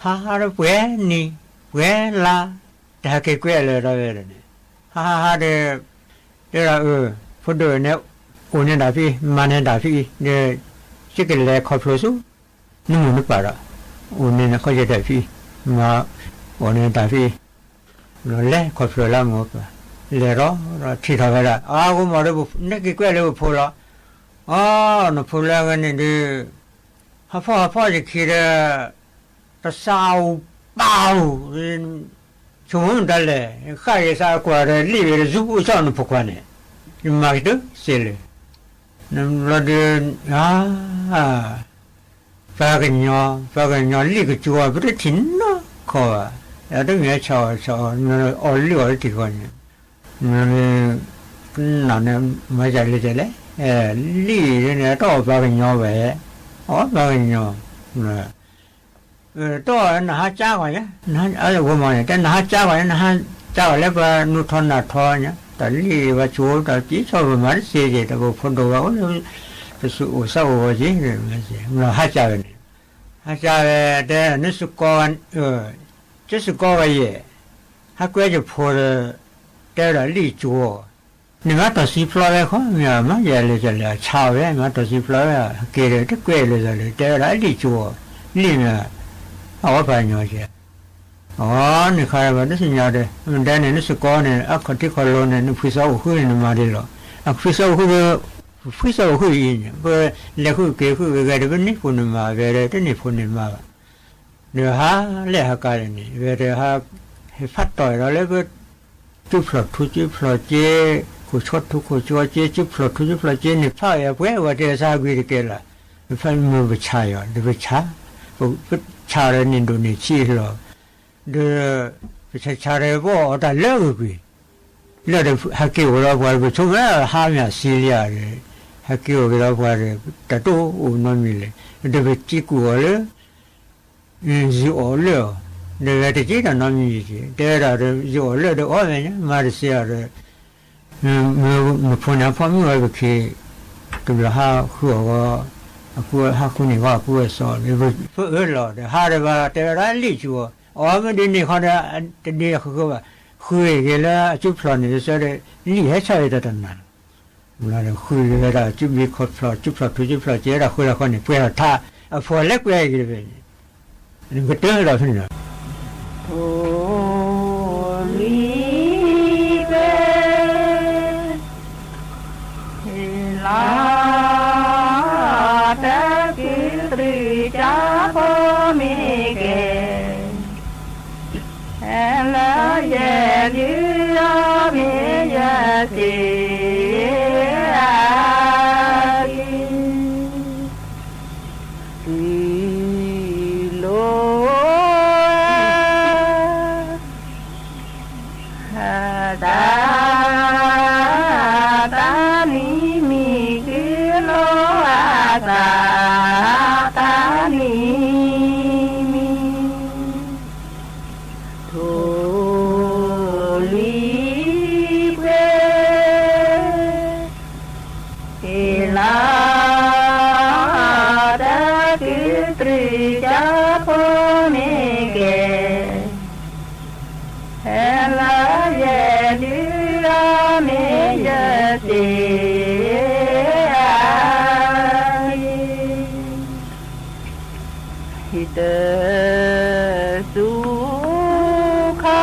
ha ha rau puav ni, puav la, tas ha kiag kuj lawm rau, ha ha ha, tas phu dawm ne, ua ni nram fij mas ni nram fij, tsis ke le kho plhu xwb, neb mus neb pam lawm, ua ni koj yog nram fij, mas ua ni nram fij, los le kho plhu lawm mus, le rov rau thij rov lawm, ua mog, neb kiag kuj le ua phu los, o, nws phu lawm ni, ho phoj ho phoj ces khi rau xa pau, tshua mus nrad le, qaj xa kuas li zub ub tshoj nws phu kuas ne, mas twb xis lawm. Los pab kws nyob, pab kws nyob lij kws tsuas peb twb thim noj kho, twb me tsha, o lwj os twb thim kho, nam mas yam li cas le, lij rov pab kws nyob ve, o pab kws nyob, tuaj nag hab tsab ko, ua mog, nag hab tsab ko, nag hab tsab ko le pab nug rho nag rho nyob tas lij vas tsuav tas tib txhob mas tib xis ces tas pab phu dawm vas ua xab ua ua ces los hab tsa ve, hab tsa ve, tes neb xu ko, teb xu ko va yem, hab kuj ces phu, tes tas lij tsuas, nws mas tom xib plho ve qhov mas yam li cas li tsha ve mas tom xib plho, ke twb kuj li tas li tes tas lij tsuas, lij mas, o pab nyob ces, o, nws qha mas tib xis nyob, nrad nws neb xu ko nws ab qhov tib qhov lug nws nws pw xob ua hwj nws mas li los, pw xob ua hwj, pw xob ua hwj, le hwj kev hwj ve rau peb neb phu nws mas ve rau peb neb phu nws mas, nws hab lej hab ka ni ve rau, phaj tom rau le peb tswb plhom thu tswb plhom ces, khuv tshuab thu khuv tshuab ces, tswb plhom thu tswb plhom ces nws phaj yog puab ua tias xab hab kis tib ke lawm, phaj mus pab tsha yog pab tsha, pab tsha rau nim nruj nim txhij los, pab tsha tsha rau pab ua tas lawm kis, lawm hab kis ua rau puas pab tshoob hab me nyuam xis li, hab kis ua rau puas tas tub ua no me li, rau pab tsis kuj ua lawm, zws os lawm, rau pab tsis tas no me li, tes tas zws os lawm rau ob me nyuam mas rau xis, nws phu nws phoj mub ua pab khi, tus los hab hwj, kuj hab hwj nim ko kuj xo, pab wb los hab rau pab tes tas lij tsuas, Os, mej di nim qhov, di qhwv lawm Tswb Plhom nim xwb, lim hab tshaj li tau tau na. Qhwv lawm Tswb Plhom, Tswb Plhom Rhuv, Tswb Plhom ces dam qhwv los qhov nim puag los thaj, phuag leb puag, nkawd twb los xwb. Thuv li pe los tawb kwv rwg cov phob me ke, lawv yog lwm ob me yog txiv txiv lub tas, tas nim me kwv lub tas, tas nim me. Thuv li pe los tawb kwv rwg cov phob me ke, lawv yog lwm ob me yog txiv txiv xub kho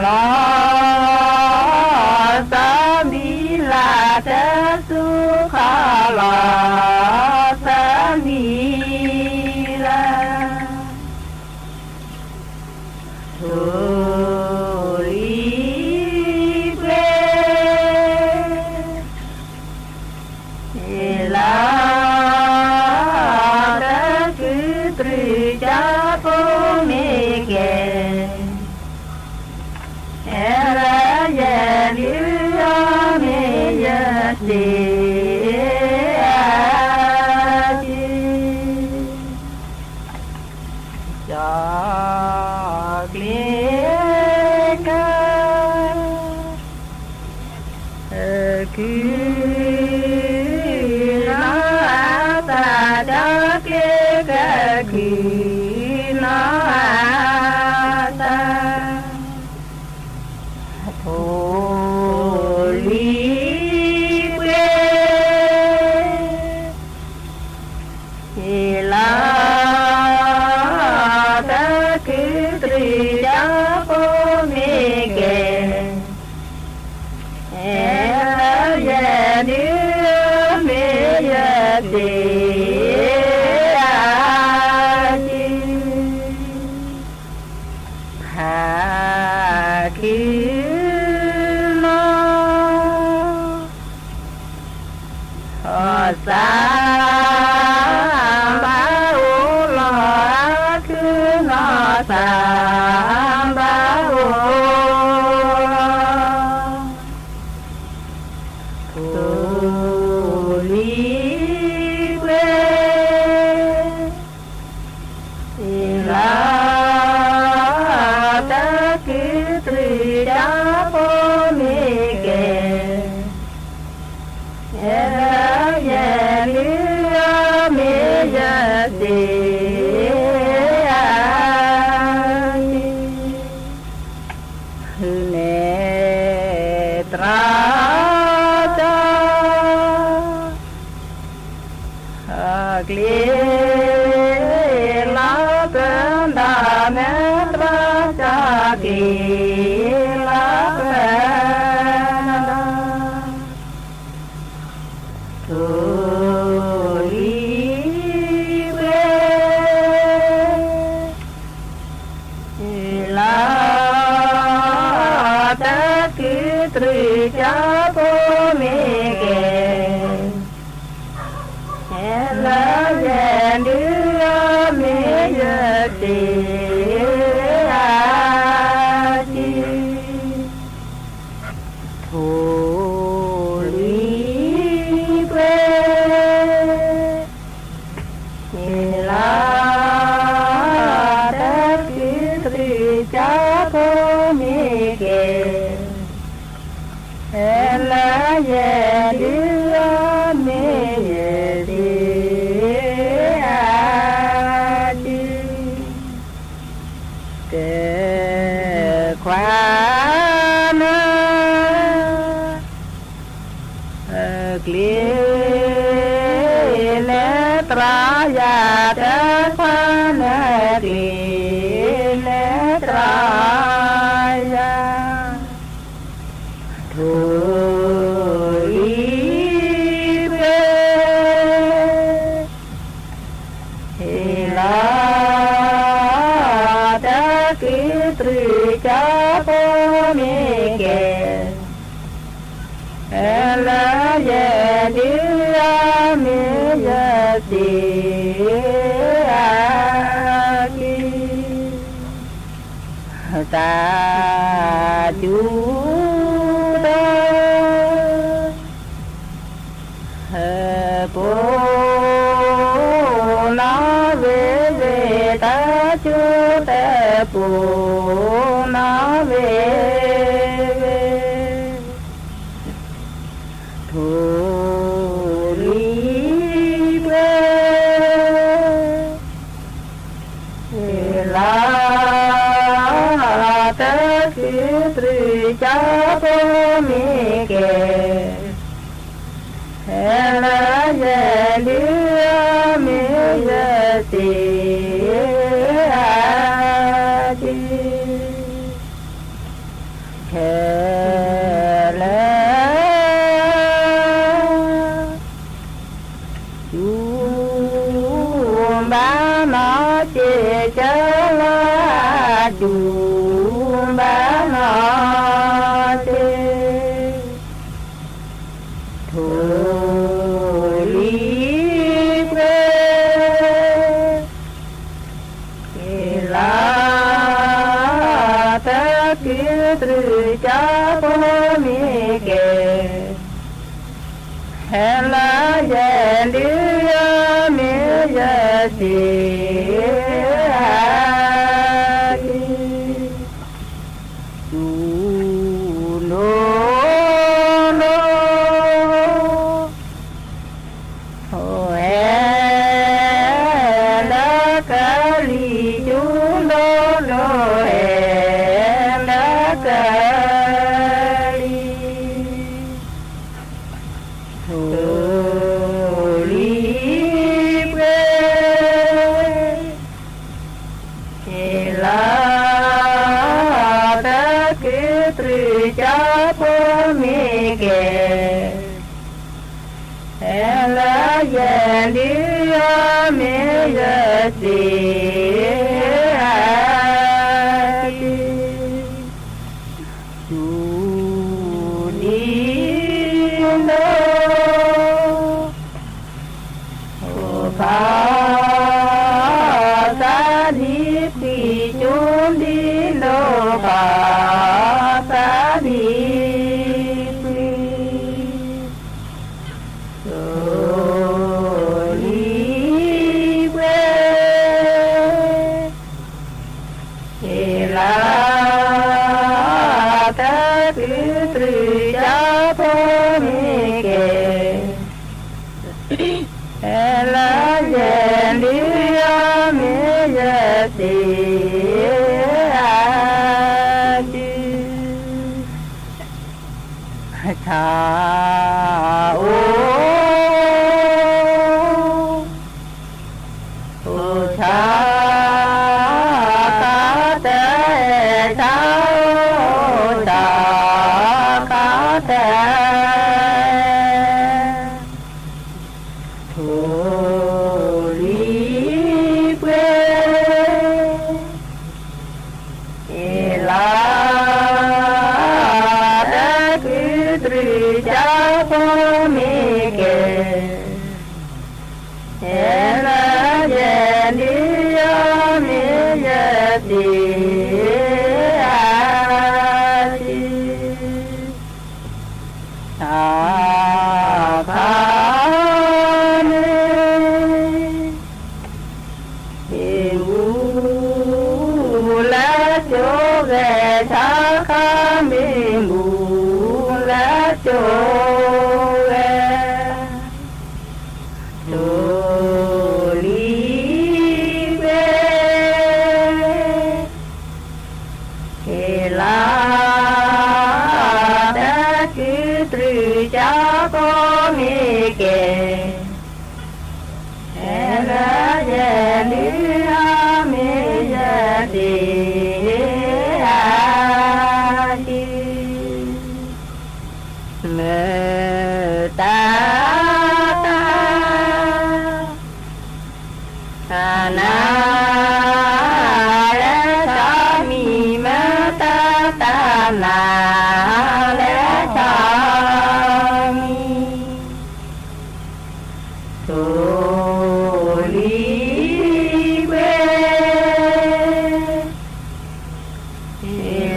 los xab npis las, tawb xub kho los xab npis las. Thuv li pe los tawb kwv rwg cov phob me ke, lawv yog lwm ob me yog txiv txiv cov dlej kawg kwv no tas, cov dlej kawg kwv no tas. Thuv li pe los tawb kwv rwg cov phob me ke, lawv yog lwm ob me yog txiv txiv. Has kwv no xav npab ua los, kwv no xav npab ua los. Thuv li pe los tawb kwv rwg cov phob me ke, lawv yog lwm ob me yog txiv txiv. Hwm ne rov cov dlej los pab ntag, ne rov cov dlej los pab ntag. Thuv li pe los tawb kwv rwg cov phob me ke, lawv yog lwm ob me yog txiv txiv. Thuv li pe los tawb kwv rwg cov phob me ke, lawv yog lwm ob me yog txiv Es los tag kwv tij cov phooj ywg ke, lawv yog ntuj me yog txiv, tas cuv tag puv no ve ve, tas cuv tag puv no ve ve. Thuv li peb los tag kwv tij cov phooj ywg ke, lawv yog ntuj me yog txiv, ces lawv cuv npab no ces cov los cuv npab no ces thuv li peb los tag kwv tij cov phooj ywg ke, lawv yog ntuj me yog txiv, cuv nrov nrov, es nrov kawg li, cuv nrov nrov, es nrov kawg li. Thuv li peb los tag kwv tij cov phooj ywg ke, lawv yog ntuj me yog txiv, cuv li nrov, phov xav li plig, cuv li nrov, phov xav li plig. Thuv li peb los tag kwv tij cov phooj ywg ke, lawv yog ntuj me yog txiv, ces tshav ub ub tshav qab tag, tshav ub tshav qab tag. Thuv li peb los tag kwv tij cov phooj ywg ke, lawv yog ntuj me yog txiv, ces tshav qab me npus lawv cuab gais, tshav qab me npus lawv cuab gais. Thuv li peb los tag kwv tij cov phooj ywg ke, lawv yog ntuj me yog txiv, ces lawv tag tag Nas lab cov mis mas tab tas nas lab cov mis. Tus li peb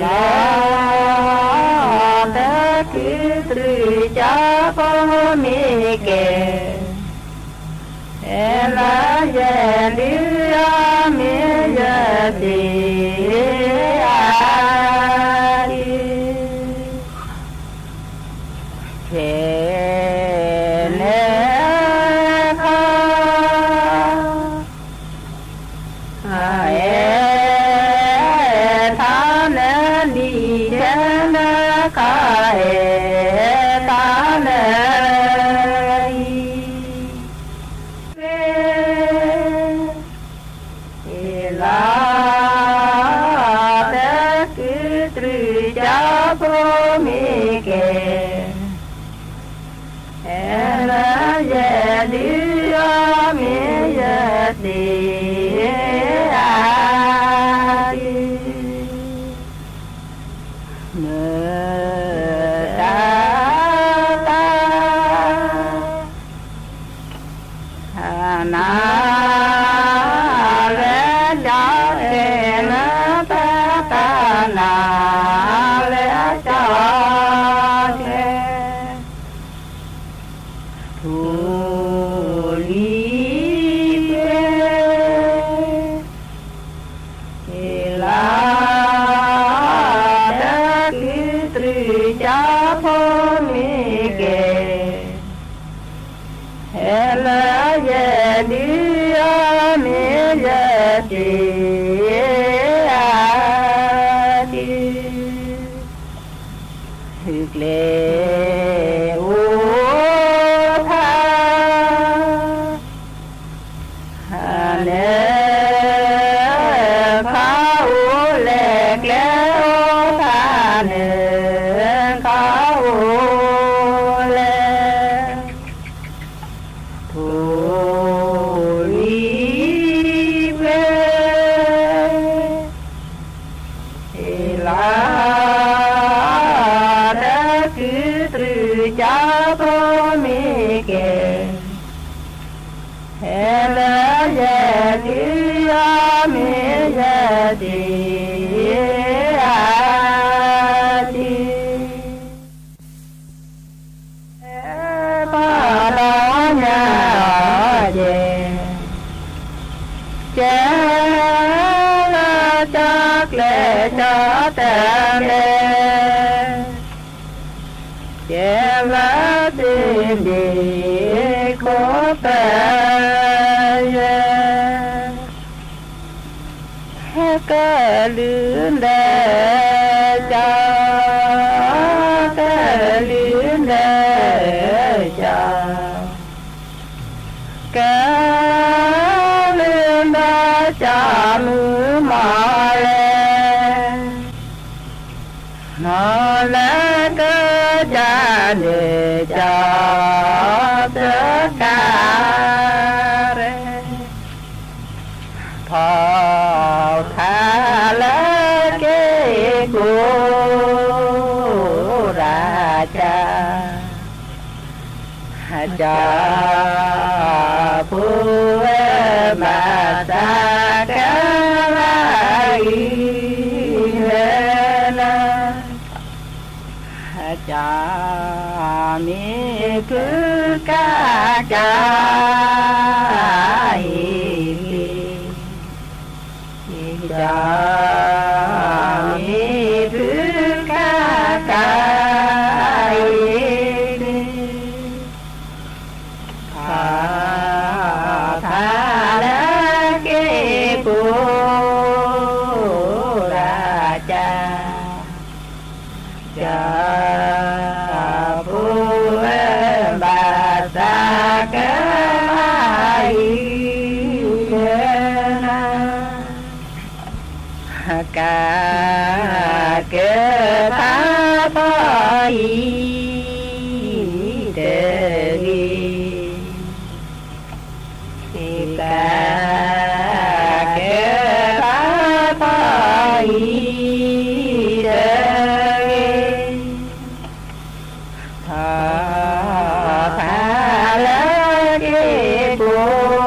los tab kwv tw cov phob me ke, es lawv yog twb ob me yog txiv a ti. Ces neb qhov es thov neb dim thiab neb qhov es thov neb dim. Es los tab kwv tw cov phob me ke, es lawv yog twb ob me yog txiv a ti. Nws tab tas nas lab cov ke, nws tab tas nas lab cov ke. Tus li peb los tab kwv tw cov phob me ke, es lawv yog twb ob me yog txiv a ti. Hwj gle ua thaj nws qhov ua le gle ua thaj nws qhov ua le. Tus li peb los tab kwv tw cov phob me ke, es lawv yog twb ob me yog txiv a ti. Pog los nyab ces ces lawv cov gle cov tas nte, ces lawv txij ntim khuv pes yog kawg lwm ntawm cov, kawg lwm ntawm cov, kawg lwm ntawm cov mws mos le. Hnov lawv koj cov ntawm cov txawv kab, phom thaj lawv kev kuv ras cas, cov puv npam xav kawg vaj ib ntawd na. Cov me kwv kaj cov ib ti, cov me kwv kaj cov ib ti, phom thaj lawv kev kuv ras cas, cov puv npam xav kawg vaj ib ntawd na. Kaj kawg thab pog ib tawm li, kaj los